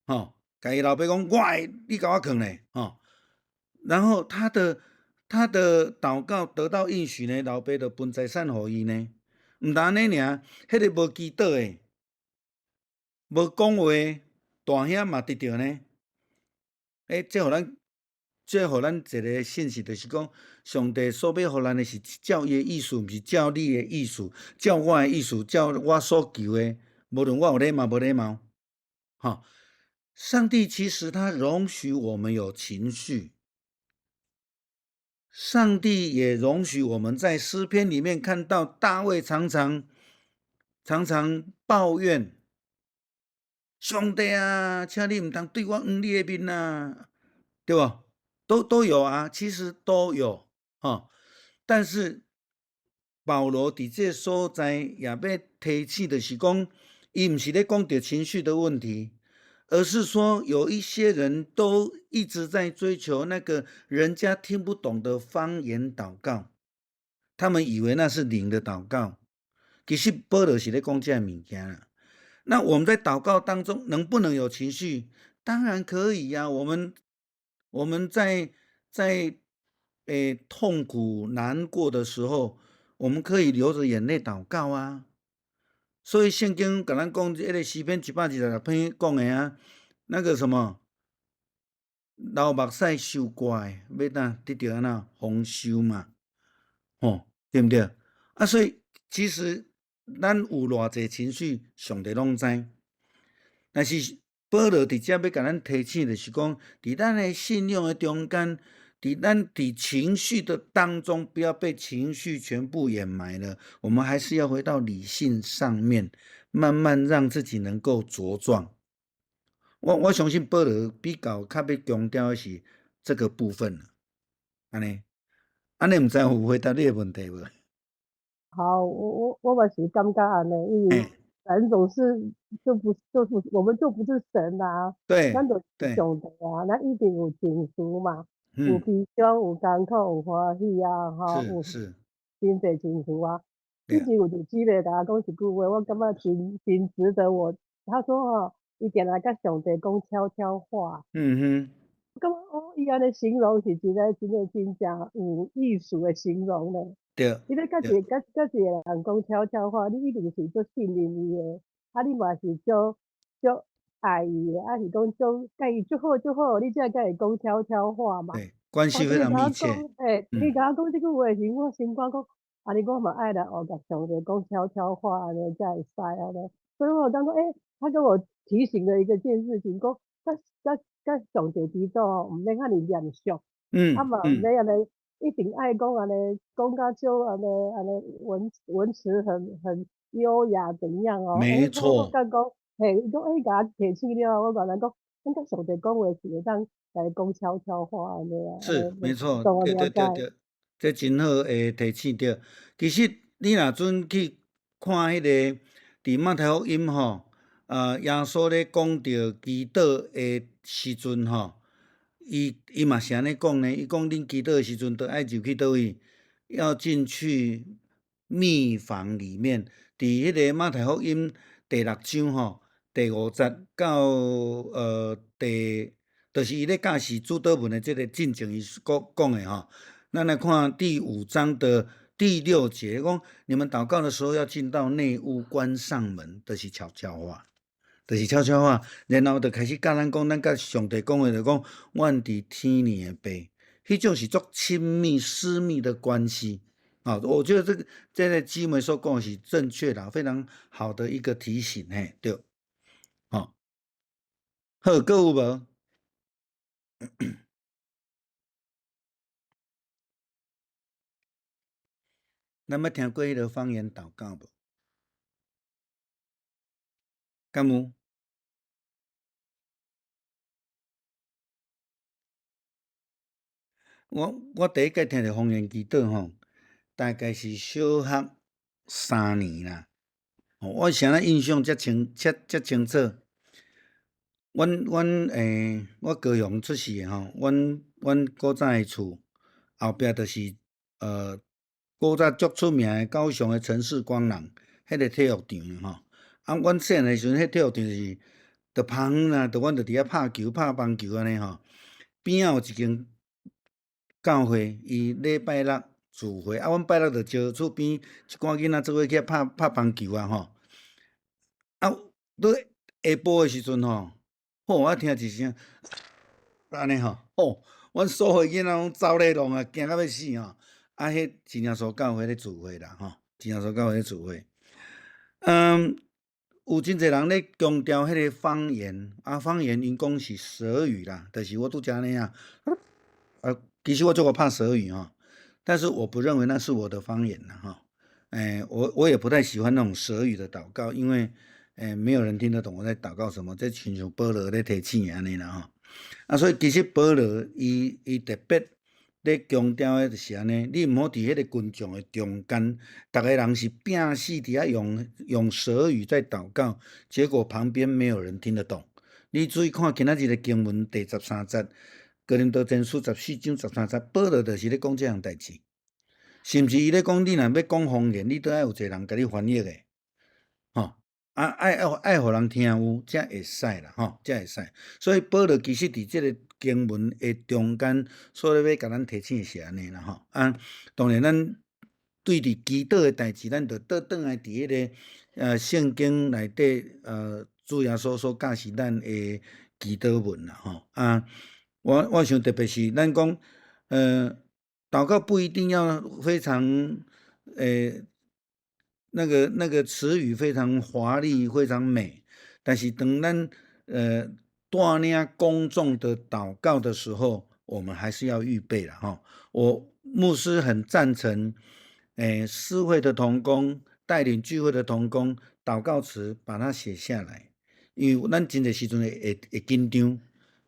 吼，共伊老爸講，我的，你共我囥咧，吼。然後他的禱告得到應許呢，老爸就分財產予伊呢。毋但按呢爾，彼个無祈禱的，無講話的大兄嘛得著呢。欸，這予咱一个信息，就是講，上帝所欲予咱的是照伊的意思，毋是照你的意思，照我的意思，照我所求的。無論我有禮貌無禮貌，吼。上帝其實他容許我們有情緒，上帝也容許我們在詩篇裡面看到大衛常常常常抱怨：上帝啊，請你毋通對我囌你的面啊，對無？都有啊，其實都有，吼。但是保羅佇這所在也欲提醒，就是講，伊毋是咧講著情緒的問題，而是說有一些人都一直在追求那個人家聽不懂的方言禱告，他們以為那是靈的禱告，其實保羅是咧講這个物件啦。那我們在禱告當中能不能有情緒？當然可以呀，啊。我們在痛苦難過的時候，我們可以流着眼淚禱告啊。所以聖經共咱講，彼個詩篇126篇講的啊，那個什麼流目屎收割的，欲怎得著按怎豐收嘛？吼，對毋對？啊，所以其實咱有偌濟情緒，上帝攏知。但是保羅佇遮欲共咱提醒，就是講，佇咱的信仰的中間，佇咱佇情緒的當中，不要被情緒全部掩埋了。我們還是要回到理性上面，慢慢讓自己能夠茁壯。我相信保羅比較較欲強調的是這個部分。按呢，按呢，毋知有回答你的問題無？好，我嘛是感覺按呢，因為人總是就不就不我們就不是神啊，咱就是上帝啊，咱一定有情緒嘛。有悲傷，有艱苦，有歡喜啊，吼，有真濟情緒啊。以前有一個姊妹共我講一句話，我感覺真真值得我。他說吼，伊定定共上帝講悄悄話。我感覺哦，伊按呢形容是一個真個真正有意思的形容咧。你欲共一個共一個人講悄悄話，你一定是足信任伊的，啊，你嘛是足足愛伊的，啊是講足共伊足好足好，你才會共伊講悄悄話嘛。對，關係非常密切。欸，你共我講這句話時，我心肝講，按呢我嘛愛來學共上帝講悄悄話，按呢才會使按呢。所以我當講，欸，他跟我提醒了一個件事情，講共共共上帝祈禱吼，毋免遐爾嚴肅，啊嘛毋免按呢，一定愛講按呢，講甲足按呢按呢文詞很優雅怎樣哦？沒錯。我感覺講，嘿，伊講欸，共我提醒了後，我原來講，咱共上帝講話是會當來講悄悄話按呢啊。是，沒錯，對對對對，這真好的提醒對。其實你若準去看彼个佇馬太福音吼，耶穌咧講著祈禱的時陣吼，伊嘛是按呢講呢。伊講恁祈禱的時陣，著愛入去佗位？要進去密房裡面。佇彼个馬太福音第六章吼，第五節到第，就是伊咧教示主禱文的這個進前，伊講講的吼。咱來看第五章的第六節，講你們禱告的時候要進到內屋，關上門，就是悄悄話，就是悄悄話。然後就開始教咱講，咱共上帝講話，就講阮佇天裡的父，彼種是足親密、私密的關係。啊，我覺得這個姊妹所講的是正確的，非常好的一個提醒，嘿，對。好，好，閣有無？咱捌聽過彼个方言禱告無？敢有？我第一擺聽著方言祈禱吼，大概是小學3年啦。我啥物印象遮清、遮清楚？阮我高雄出世的吼，阮古早的厝後壁就是古早足出名的高雄的城市光廊，彼个體育場吼。啊，阮細漢的時陣，彼體育場是著拍遠啦，著阮著佇遐拍球、拍棒球按呢吼。邊仔有一間教會，伊禮拜六聚會，啊，阮拜六就招厝邊一寡囡仔做伙去遐拍拍棒球啊吼。啊，佇下晡的時陣吼，吼，我聽一聲，按呢吼，吼，阮所有囡仔攏走咧弄啊，驚甲欲死吼。啊，彼真耶穌教會咧聚會啦，吼，真耶穌教會咧聚會。有真濟人咧強調彼個方言，啊，方言𪜶講是舌語啦，就是我拄才按呢啊，啊，其實我足會拍舌語吼，但是我不認為那是我的方言啦，吼，我也不太喜歡那種舌語的禱告，因為沒有人聽得懂我在禱告什麼，這親像保羅咧提醒的按呢啦吼，啊，所以其實保羅伊特別咧強調的就是按呢，你毋好佇彼個群眾的中間，逐个人是拚死佇遐用舌語在禱告，結果旁邊沒有人聽得懂。你注意看今仔日的經文第十三節，哥林多前書14章13節，保羅就是咧講這項代誌，甚至伊咧講，你若欲講方言，你都愛有一個人共你翻譯的，吼。啊，愛予人聽有，才會使啦，吼，才會使。所以保羅其實佇這个經文的中間，所以欲共咱提醒的是按呢啦，吼。啊，當然咱對佇祈禱的代誌，咱就倒轉來佇彼个聖經內底，主耶穌所教示咱的祈禱文啦，吼。啊，我想特別是咱講，禱告不一定要非常，那個詞語非常華麗，非常美，但是當咱帶領公眾的禱告的時候，我們還是要預備啦，吼。我牧師很贊成，司會的同工帶領聚會的同工，禱告詞把它寫下來，因為咱真濟時陣會緊張，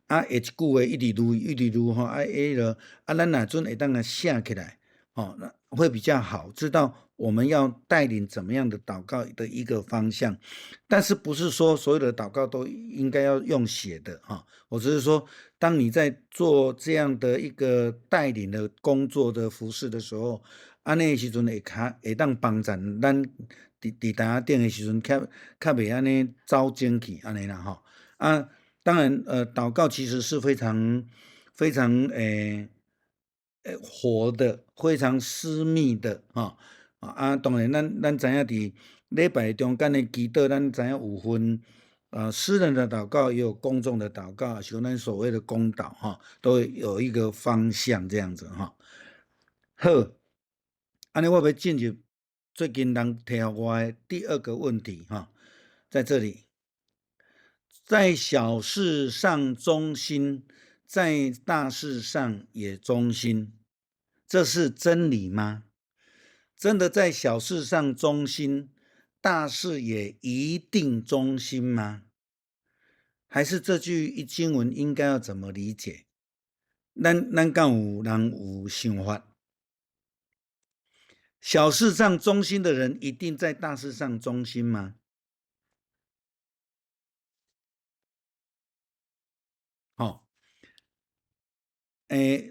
啊，會一句話一直擼一直擼吼，啊，彼个啊，咱若陣會當共寫起來，吼，那會比較好，知道我們要帶領怎麼樣的禱告的一個方向，但是不是說所有的禱告都應該要用寫的哈？我只是說，當你在做這樣的一個帶領的工作的服事的時候，按呢時陣會較會當幫助咱佇台仔頂的時陣，較袂按呢走精去按呢啦吼。啊，當然，禱告其實是非常非常活的，非常私密的吼。啊，當然咱知影佇禮拜中間的祈禱，咱知影有分私人的禱告，也有公眾的禱告，像咱所謂的公禱吼，都有一個方向這樣子吼。好，按呢我欲進入最近人提予我的第二個問題吼，在這裡，在小事上忠心，在大事上也忠心，這是真理嗎？真的在小事上忠心，大事也一定忠心嗎？還是這句經文應該要怎麼理解？咱敢有人有想法？小事上忠心的人，一定在大事上忠心嗎？吼，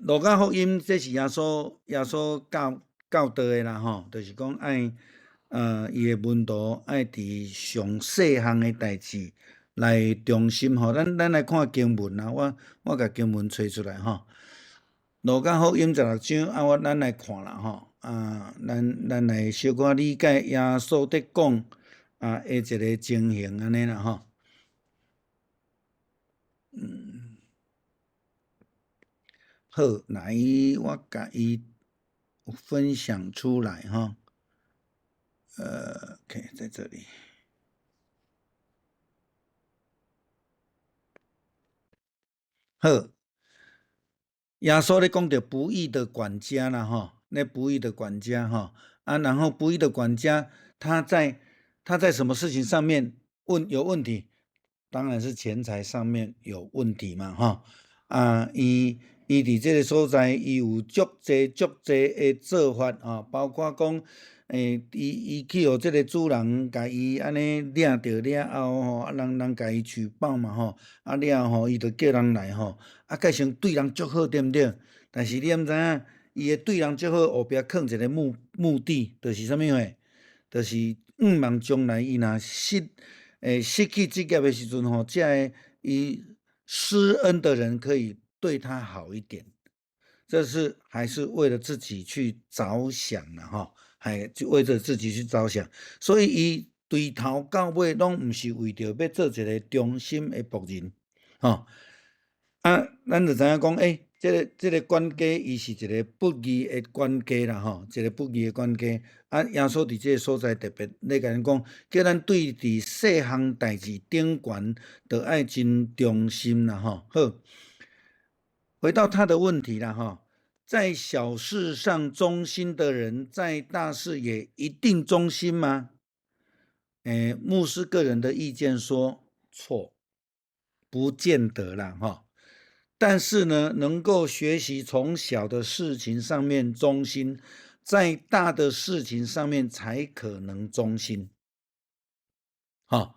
路加福音這是耶穌教導的啦，吼，就是講愛，伊的門徒愛佇上細項的代誌來忠心吼。咱來看經文啦，我共經文揣出來吼。路加福音16章，啊，咱來看啦吼，啊，咱來小可理解耶穌佇講啊，的一个情形按呢啦吼。好，來，我共伊分享出來哈，OK，在這裡。好，耶穌咧講著不義的管家啦，吼，那不義的管家哈，啊，然後不義的管家他在什麼事情上面問有問題？當然是錢財上面有問題嘛，吼！啊，伊佇這个所在，伊有足濟足濟的做法，吼，包括講，伊去予這个主人共伊按呢掠著了後，吼，啊人共伊舉報嘛，吼，啊了後吼，伊就叫人來吼，啊蓋先對人足好，對毋對？但是你毋知影，伊的對人足好後壁囥一个目的，就是啥物貨？就是向望將來伊若失去職業的時陣吼，這个伊施恩的人可以對他好一點，這是還是為了自己去着想啦，吼，還就為著自己去着想，所以伊對頭到尾攏毋是為著欲做一个忠心的僕人，吼。啊，咱就知影講，這个管家伊是一个不義的管家啦，吼，一个不義的管家。啊，耶穌佇這个所在特別咧共咱講，叫咱對佇細項代誌頂懸，著愛真忠心啦，吼。好，回到他的問題啦，吼，在小事上忠心的人，在大事也一定忠心嗎？牧師個人的意見說錯，不見得啦，吼。但是呢，能夠學習從小的事情上面忠心，在大的事情上面才可能忠心。吼，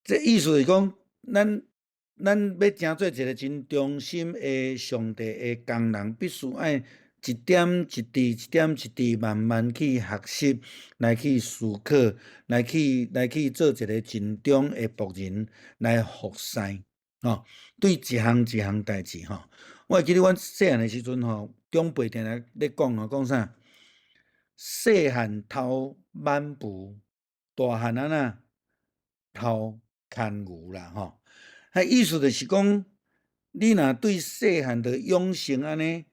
這意思是講，咱欲成做一个真忠心的上帝的工人，必須愛一點一滴、一點一滴慢慢去學習，來去思考，來去做一个盡忠的僕人，來服侍。吼，對一項一項代誌吼，我會記得阮細漢的時陣吼，長輩定定咧講吼，講啥？細漢偷挽匏，大漢按怎偷牽牛啦吼。彼意思就是講，你若對細漢就養成按呢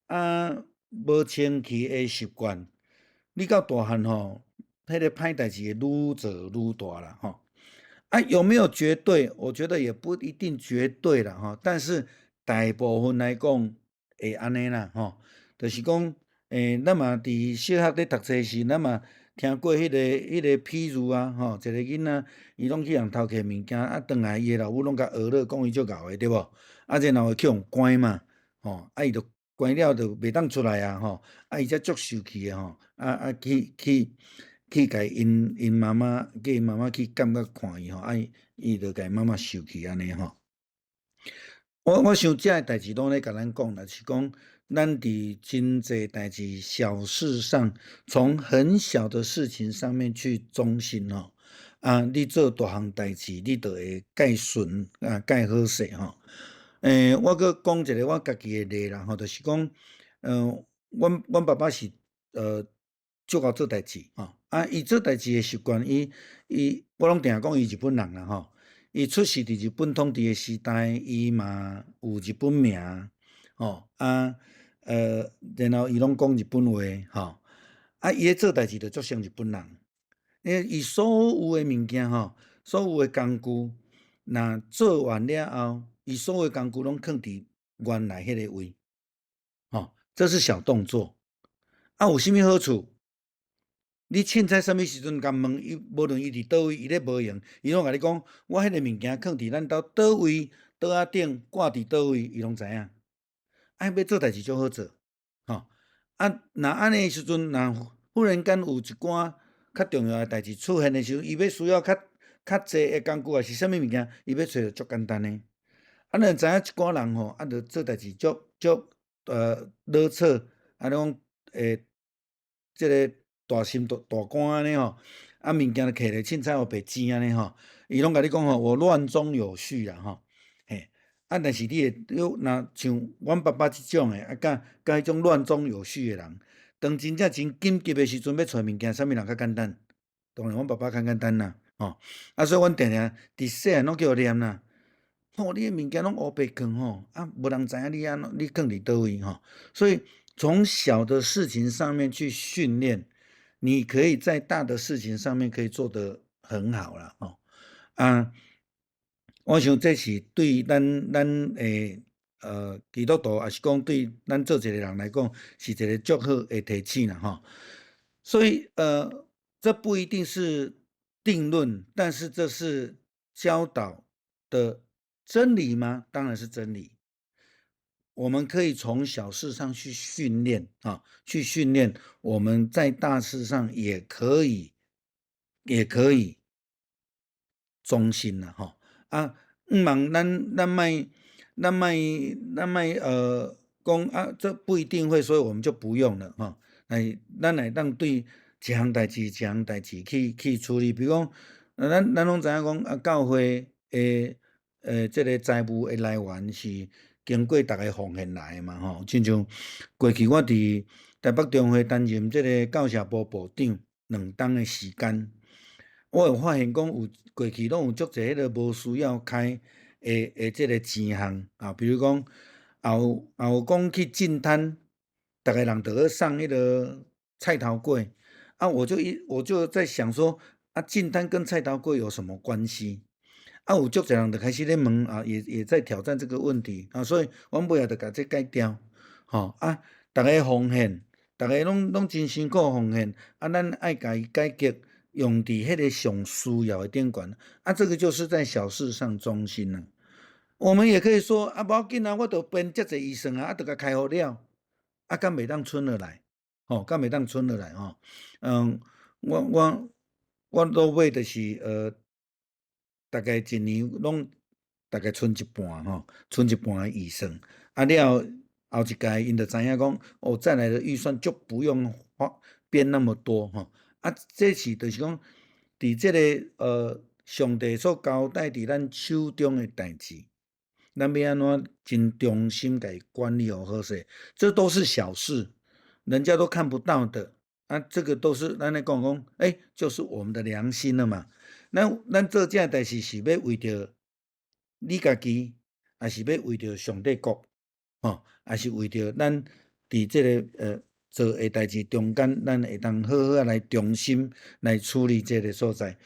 啊無清氣的習慣，你到大漢吼，彼个歹代誌會愈做愈大啦吼。啊，有沒有絕對？我覺得也不一定絕對啦，吼。但是大部分來講會按呢啦，吼。就是講，咱嘛佇小學咧讀冊時，咱嘛聽過彼个譬喻啊，吼，一个囡仔伊攏去予人偷摕物件，啊，轉來伊的老母攏共呵咾，講伊足𠢕的，對無？啊，然後會去予關嘛，吼，啊，伊就關了就袂當出來啊，吼，啊，伊才足受氣的吼，啊，去共𪜶媽媽，叫𪜶媽媽去監獄看伊吼，啊，伊就共媽媽受氣按呢吼。我想這个代誌攏咧共咱講啦，是講咱佇真濟代誌小事上，從很小的事情上面去忠心吼。啊，你做大項代誌，你就會蓋順啊，蓋好勢吼。我閣講一个我家己的例啦吼，就是講，阮爸爸是足𠢕做代誌吼。啊，伊做代誌的習慣，伊我攏定講伊日本人啦吼。伊出世佇日本統治的時代，伊嘛有日本名，吼啊，然後伊攏講日本話，吼啊，伊咧做代誌就足像日本人。因為伊所有的物件吼，所有的工具，若做完了後，伊所有的工具攏囥佇原來彼个位，吼，這是小動作。啊，有啥物好處？你凊彩啥物時陣共問伊，無論伊佇佗位，伊咧無閒，伊攏共你講，我彼个物件囥佇咱兜佗位，桌仔頂掛佇佗位，伊攏知影。啊，欲做代誌足好做，吼。啊，若按呢時陣，若忽然間有一寡較重要的代誌出現的時陣，伊欲需要較濟的工具，抑是啥物物件，伊欲揣就足簡單的。啊，咱知影一寡人吼，啊，著做代誌足囉嗦，啊，你講這个大心大肝按呢吼，啊，物件就摕咧凊彩予白錢按呢吼，伊攏共你講吼，我亂中有序啦吼，嘿，啊，但是你會，你若像阮爸爸這種的，啊，佮彼種亂中有序的人，當真正真緊急的時陣，欲揣物件，啥物人較簡單？當然阮爸爸較簡單啦，吼，啊，所以阮定定佇細漢攏叫伊念啦，吼，你的物件攏烏白囥吼，啊，無人知影你按怎，你囥佇佗位吼，所以從小的事情上面去訓練。你可以在大的事情上面可以做得很好啦，吼啊，我想這是對咱基督徒，抑是講對咱做一個人來講，是一個足好的提醒啦，吼。所以這不一定是定論，但是這是教導的真理嗎？當然是真理。我們可以從小事上去訓練啊，去訓練，我們在大事上也可以，也可以忠心啦，吼啊，毋茫咱咱莫咱莫咱莫講啊，這不一定會，所以我們就不用了，吼。來，咱會當對一項代誌一項代誌去處理，比如講，咱咱攏知影講啊，教會的這個財務的來源是經過逐家奉獻來的嘛，吼。親像過去我佇台北中會擔任這個教社部部長2冬的時間，我有發現講有過去攏有足濟彼個無需要開的這個錢項啊，比如講，也有講去進攤，逐个人就去送彼個菜頭粿，啊，我就在想說，啊，進攤跟菜頭粿有什麼關係？啊，有足濟人就開始咧問啊，也在挑戰這個問題啊，所以阮尾仔就共這改掉，吼啊，逐家奉獻，逐家攏真辛苦奉獻，啊，咱愛共伊改革，用佇彼個上需要的頂懸，啊，這個就是在小事上忠心啦。我們也可以說啊，無要緊啊，我就編遮濟預算啊，啊，就共開予了，啊，敢袂當存落來，吼，敢袂當存落來吼？嗯，我落尾就是大概一年攏大概存一半吼，存一半的預算，啊了後一屆𪜶就知影講，哦，再來的預算就不用花編那麼多吼，啊，這是就是講，佇這個上帝所交代佇咱手中的代誌，咱欲按怎真忠心共伊管理好好勢，這都是小事，人家都看不到的，啊，這個都是咱咧講講，欸，就是我們的良心了嘛。咱做這代誌是欲為著你家己，抑是欲為著上帝國，吼，抑是為著咱佇這個做的代誌中間，咱會當好好仔來忠心來處理這個所在。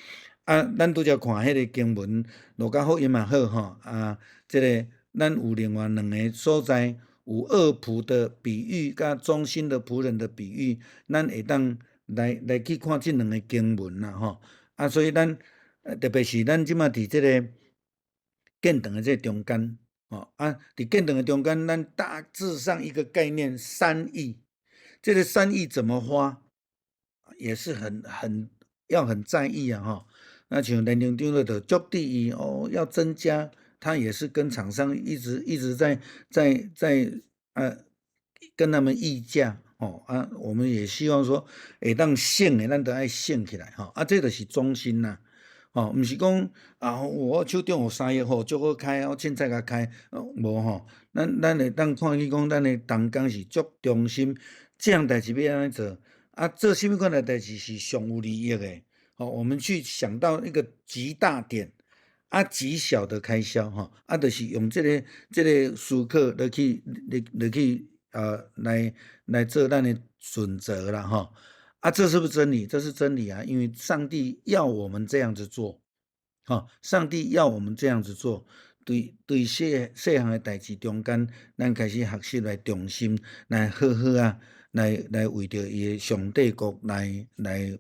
啊，咱拄才看彼個經文，路加福音嘛好吼，啊，這個咱有另外兩个所在，有惡僕的比喻，佮忠心的僕人的比喻，咱會當來去看這兩个經文啦，吼。啊，所以咱特別是咱這馬佇這個建堂的這個中間，吼啊，佇建堂的中間，咱大致上一個概念，3億，這個三億怎麼花，也是很要很在意啊，吼。那像連長長就足注意哦，要增加，他也是跟廠商一直一直在跟他們議價，吼啊，我們也希望說會當省的，咱都愛省起來，吼啊，這就是忠心啦。吼，毋是講啊，我手中有3億吼，足好開，我凊彩共開，無吼，咱會當看見講，咱的同工是足忠心，這項代誌欲按怎做？啊，做啥物款的代誌是上有利益的，吼，我們去想到一個極大點，啊，極小的開銷，吼，啊，就是用這個思考來做咱的準則啦，吼。啊，這是不是真理？這是真理啊！因為上帝要我們這樣子做，吼，上帝要我們這樣子做，對細細項的代誌中間，咱開始學習來忠心，來好好啊，來為著伊的上帝國來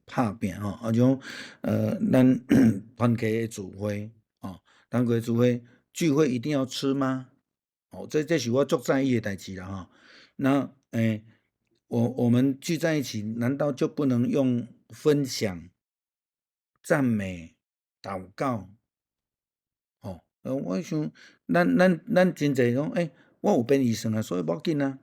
拍拚吼。啊，像咱團契的聚會，吼，團契聚會聚會一定要吃嗎？哦，這是我足在意的代誌啦，吼。那我們聚在一起，難道就不能用分享、讚美、禱告？哦，我想，咱真濟講，欸，我有編預算啊，所以無要緊啊，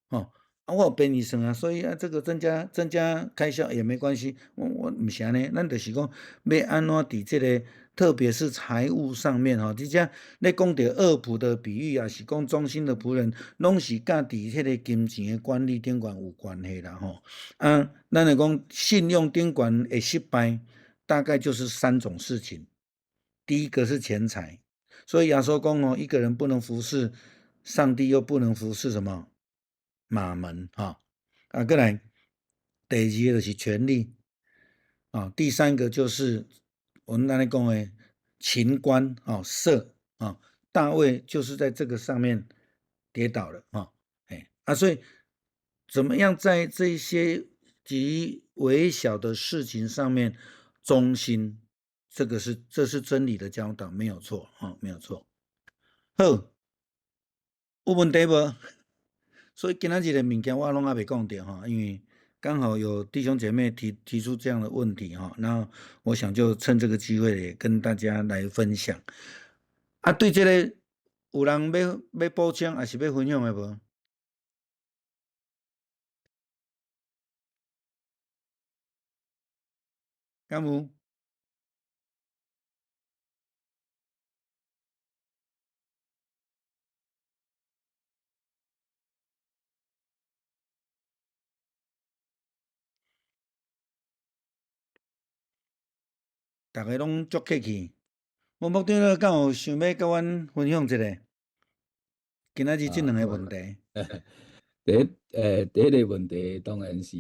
吼，啊，我有編預算啊，所以啊，這個增加開銷也沒關係。我毋是按呢，咱就是講欲按怎佇這個，特別是財務上面吼，而且咧講著惡僕的比喻，抑是講忠心的僕人，攏是佮佇彼個金錢的管理頂懸有關係啦吼。啊，咱來講信用頂懸會失敗，大概就是三種事情。第一個是錢財，所以耶穌講哦，一個人不能服侍上帝，又不能服侍什麼瑪門哈。啊，過來第二個就是權力啊，第三個就是我們按呢講的情觀啊，色啊，大衛就是在這個上面跌倒了啊，哎啊，所以怎麼樣在這些極微小的事情上面忠心來處理，這個就是忠心，這是真理的教導，沒有錯，哈，沒有錯。好，有問題無？所以今仔日的物件我攏猶未講著哈，因為剛好有弟兄姐妹提出這樣的問題哈，那我想就趁這個機會也跟大家來分享。啊，對這個有人欲補充，抑是欲分享的無？敢有？逐家攏足客氣，無牧長，敢有想欲佮阮分享一下？今仔日這兩个問題。第一个問題當然是，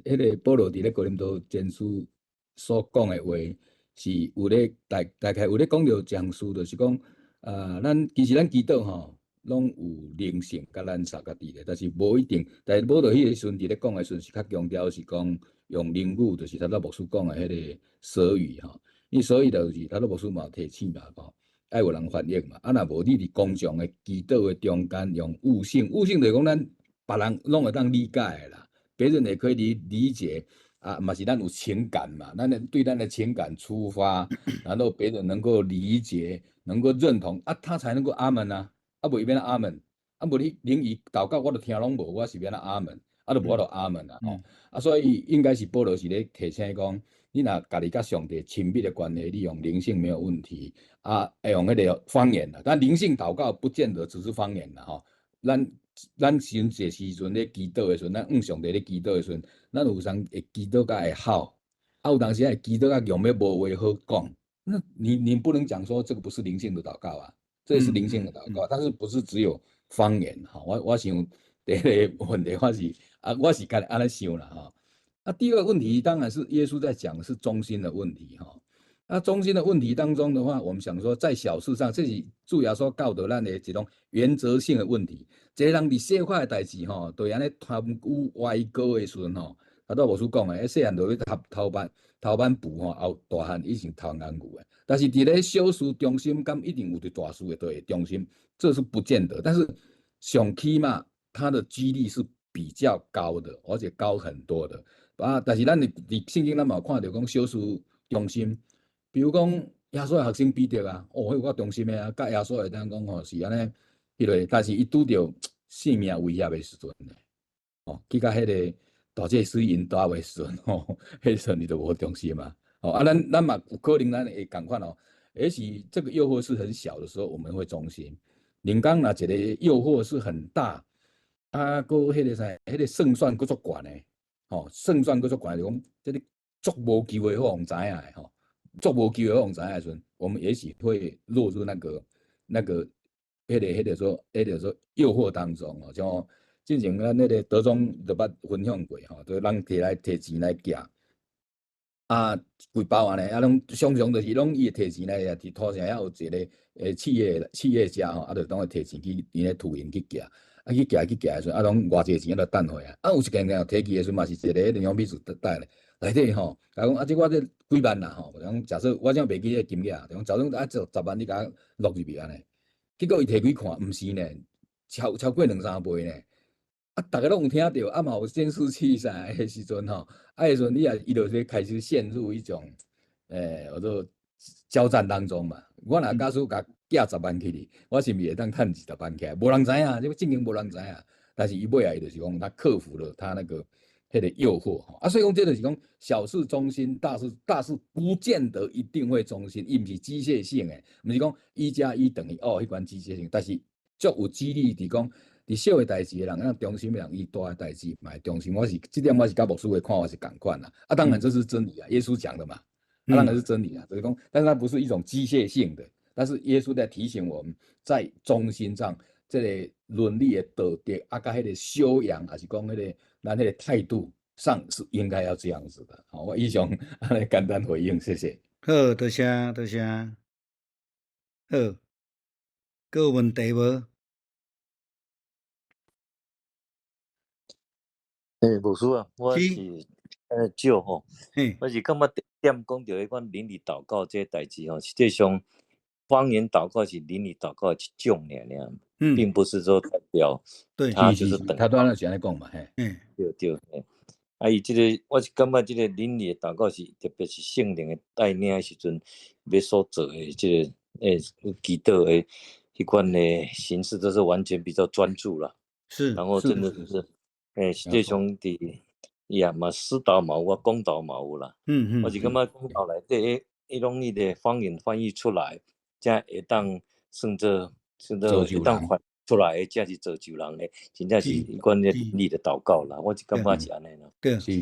彼个保羅佇咧哥林多前書所講的話，是有咧大概有咧講著一項事，就是講，啊，咱其實咱祈禱吼，攏有靈性佮咱相佮佇咧，但是無一定。但是保羅彼个時陣佇咧講的時陣，是較強調是講用靈語，就是頭拄牧師講的彼個舌語吼。伊所以就是頭拄牧師嘛有提醒嘛吼，愛有人翻譯嘛。啊，若無你佇公眾的祈禱的中間用悟性，悟性就是講咱別人攏會當理解的啦，別人也可以理解啊，嘛是咱有情感嘛，咱的對咱的情感出發，然後別人能夠理解，能夠認同啊，他才能夠阿門啊。啊，無伊欲按怎阿門，啊，無你靈語禱告，我都聽攏無，我是欲按怎阿門，啊，就無法度阿門啊，吼。啊，所以應該是保羅是咧提醒講，你若家己佮上帝親密的關係，你用靈性沒有問題，啊，會用彼個方言啦。但靈性禱告不見得只是方言啦，吼。咱時陣這時陣咧祈禱的時陣，咱向上帝咧祈禱的時陣，咱有時會祈禱甲會吼，啊，有當時會祈禱甲用欲無話好講。那你不能講說這個不是靈性的禱告啊。這是靈性的禱告，但是不是只有方言哈？我想第一個問題我是啊，我是按呢想啦哈。啊，第二個問題當然是耶穌在講的是忠心的問題哈。那忠心的問題當中的話，我們想說在小事上，這是主耶穌教導咱的一種原則性的問題。一個人佇細塊的代誌吼，就按呢貪污歪高的時陣吼，頭拄牧師講的，細漢就欲偷挽布吼，後大漢已經偷工具的。但是佇咧小事忠心，敢一定有佇大事會對忠心，這是不見得。但是上起碼他的幾率是比較高的，而且高很多的。啊，但是咱佇聖經咱嘛有看著講小事忠心，比如講耶穌的學生彼得啊，哦，彼有夠忠心的啊，佮耶穌會當講吼是按呢，彼個，但是伊拄著性命威脅的時陣呢，哦，去共彼個大祭司𪜶鬥的時陣吼，彼時陣伊就無忠心嘛。哦，啊，咱嘛有可能咱會仝款哦，也許這個誘惑是很小的時候，我們會忠心。靈剛若一個誘惑是很大，啊，閣彼個啥，彼個勝算閣足懸的，吼，勝算閣足懸，就講這個足無機會予人知影的吼，足無機會予人知影的時陣，我們也許會落入那個、彼個說誘惑當中哦，像之前咱彼個德中就捌分享過吼，就人提來提錢來寄。啊，規包按呢，啊，攏常常就是攏伊會提錢來，佇土城遐有一個企業家吼，啊，就當會提錢去𪜶咧託運去寄，啊，去寄的時陣，啊，攏偌濟錢啊，就等回來。啊，有一件件提去的時陣嘛是一個迄個羊皮紙袋咧，內底吼，共講啊，這我這幾萬啦吼，講假設我這袂記彼個金額，就講假設啊，10萬你共我落入去按呢，結果伊提開看，毋是呢，超過兩三倍呢。啊，逐家攏有聽著，啊嘛有監視器啥，彼時陣吼，啊，彼時陣你也伊就開始陷入一種，叫做交戰當中嘛。我若假使共寄十萬去哩，我是毋是會當趁20萬起來？無人知影，這個正經無人知影。但是伊尾仔伊就是講，他克服了他那個彼個誘惑吼。啊，所以講這就是講小事忠心，大事不見得一定會忠心，伊毋是機械性的，毋是講1加1等於2彼款機械性，但是足有幾率佇講。佇小的代誌的人，咱忠心的人，伊大的代誌嘛會忠心。我是這點，我是佮牧師的看法是仝款啦。啊，當然這是真理啊，耶穌講的嘛，啊，當然是真理啊。就是講，但是它不是一種機械性的。但是耶穌在提醒我們，在忠心上，這個倫理的道德啊，佮彼個修養，抑是講彼個咱彼個態度上是應該要這樣子的。好，我以上按呢簡單回應，謝謝。好，多謝多謝。好，閣有問題無？欸，牧師啊，我是少吼，我是感覺第一點講著彼款靈裡禱告這个代誌吼，實際上方言禱告是靈裡禱告的一種爾爾，並不是說代表他就是等。他當然是按呢講嘛，嘿。對對，嘿。啊，伊這个我是感覺這個靈裡的禱告是特別是聖靈的帶領的時陣，欲所做的這个祈禱的彼款的形式，都是完全比較專注啦。然後真的是，實際上佇伊也嘛私禱嘛有啊，公禱嘛有啦。我是感覺公禱內底，彼攏彼个方言翻譯出來，才會當算做會當翻出來的，才是造就人的，真正是彼款的靈裡的禱告啦。我是感覺是按呢啦。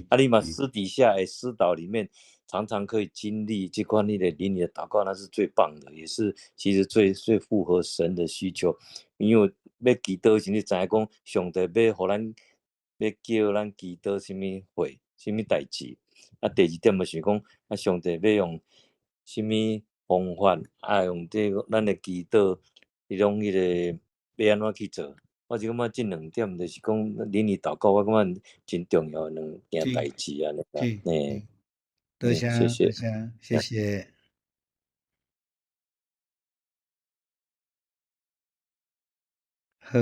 啊，你嘛私底下的私禱裡面，常常可以經歷這款彼个靈裡的禱告，那是最棒的，也是其實最最符合神的需求。因為欲祈禱時，你知影講上帝欲予咱，欲叫咱祈禱啥物話，啥物代誌。啊，第二點就是講，啊，上帝欲用啥物方法，啊，用這個咱的祈禱，彼種彼个欲按怎去做。我是感覺這兩點就是講靈裡禱告，我感覺真重要的兩件代誌按呢啦。嘿，多謝，謝謝，多謝，謝謝。好，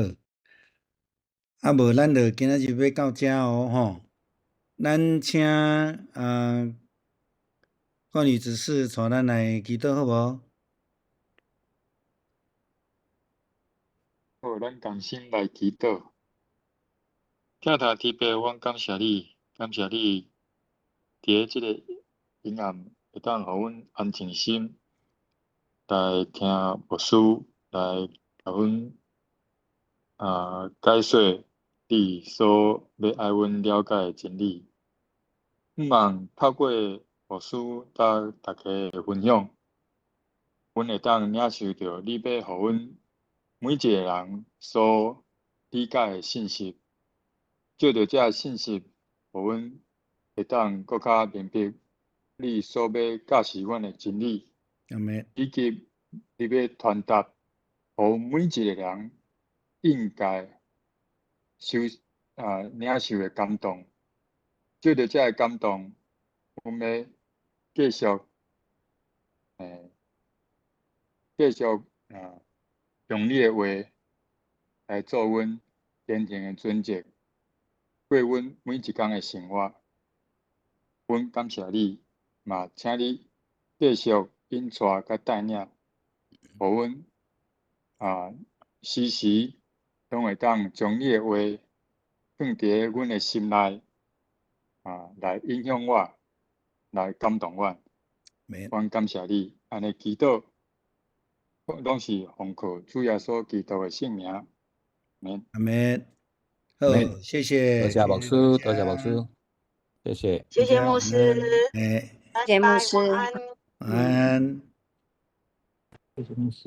啊無咱就今仔日欲到遮哦吼，咱請啊冠宇執事帶咱來祈禱好無？好，咱同心來祈禱。疼疼天父，阮感謝你，感謝你佇咧這個陰暗，會當予阮安靜心來聽牧師來共阮解說你所欲愛阮了解的真理。向望透過牧師佮大家的分享，阮會當領受著你欲予阮每一個人所理解的信息，藉著這个信息，予阮會當閣較明白你所欲教示阮的真理，以及你欲傳達予每一個人應該受領受的感動。藉著這个感動，阮欲繼續，繼續用你的話來做阮前行的準則，過阮每一工的生活。阮感謝你，嘛請你繼續引帶佮帶領，予阮時時攏會當將你的話放佇阮的心內，來影響我，來感動我。阮感謝你，按呢祈禱，攏是奉靠主耶穌基督的聖名。阿們。阿們。好，謝謝。多謝牧師，多謝牧師，謝謝。謝謝牧師。謝謝牧師。晚安。謝謝牧師。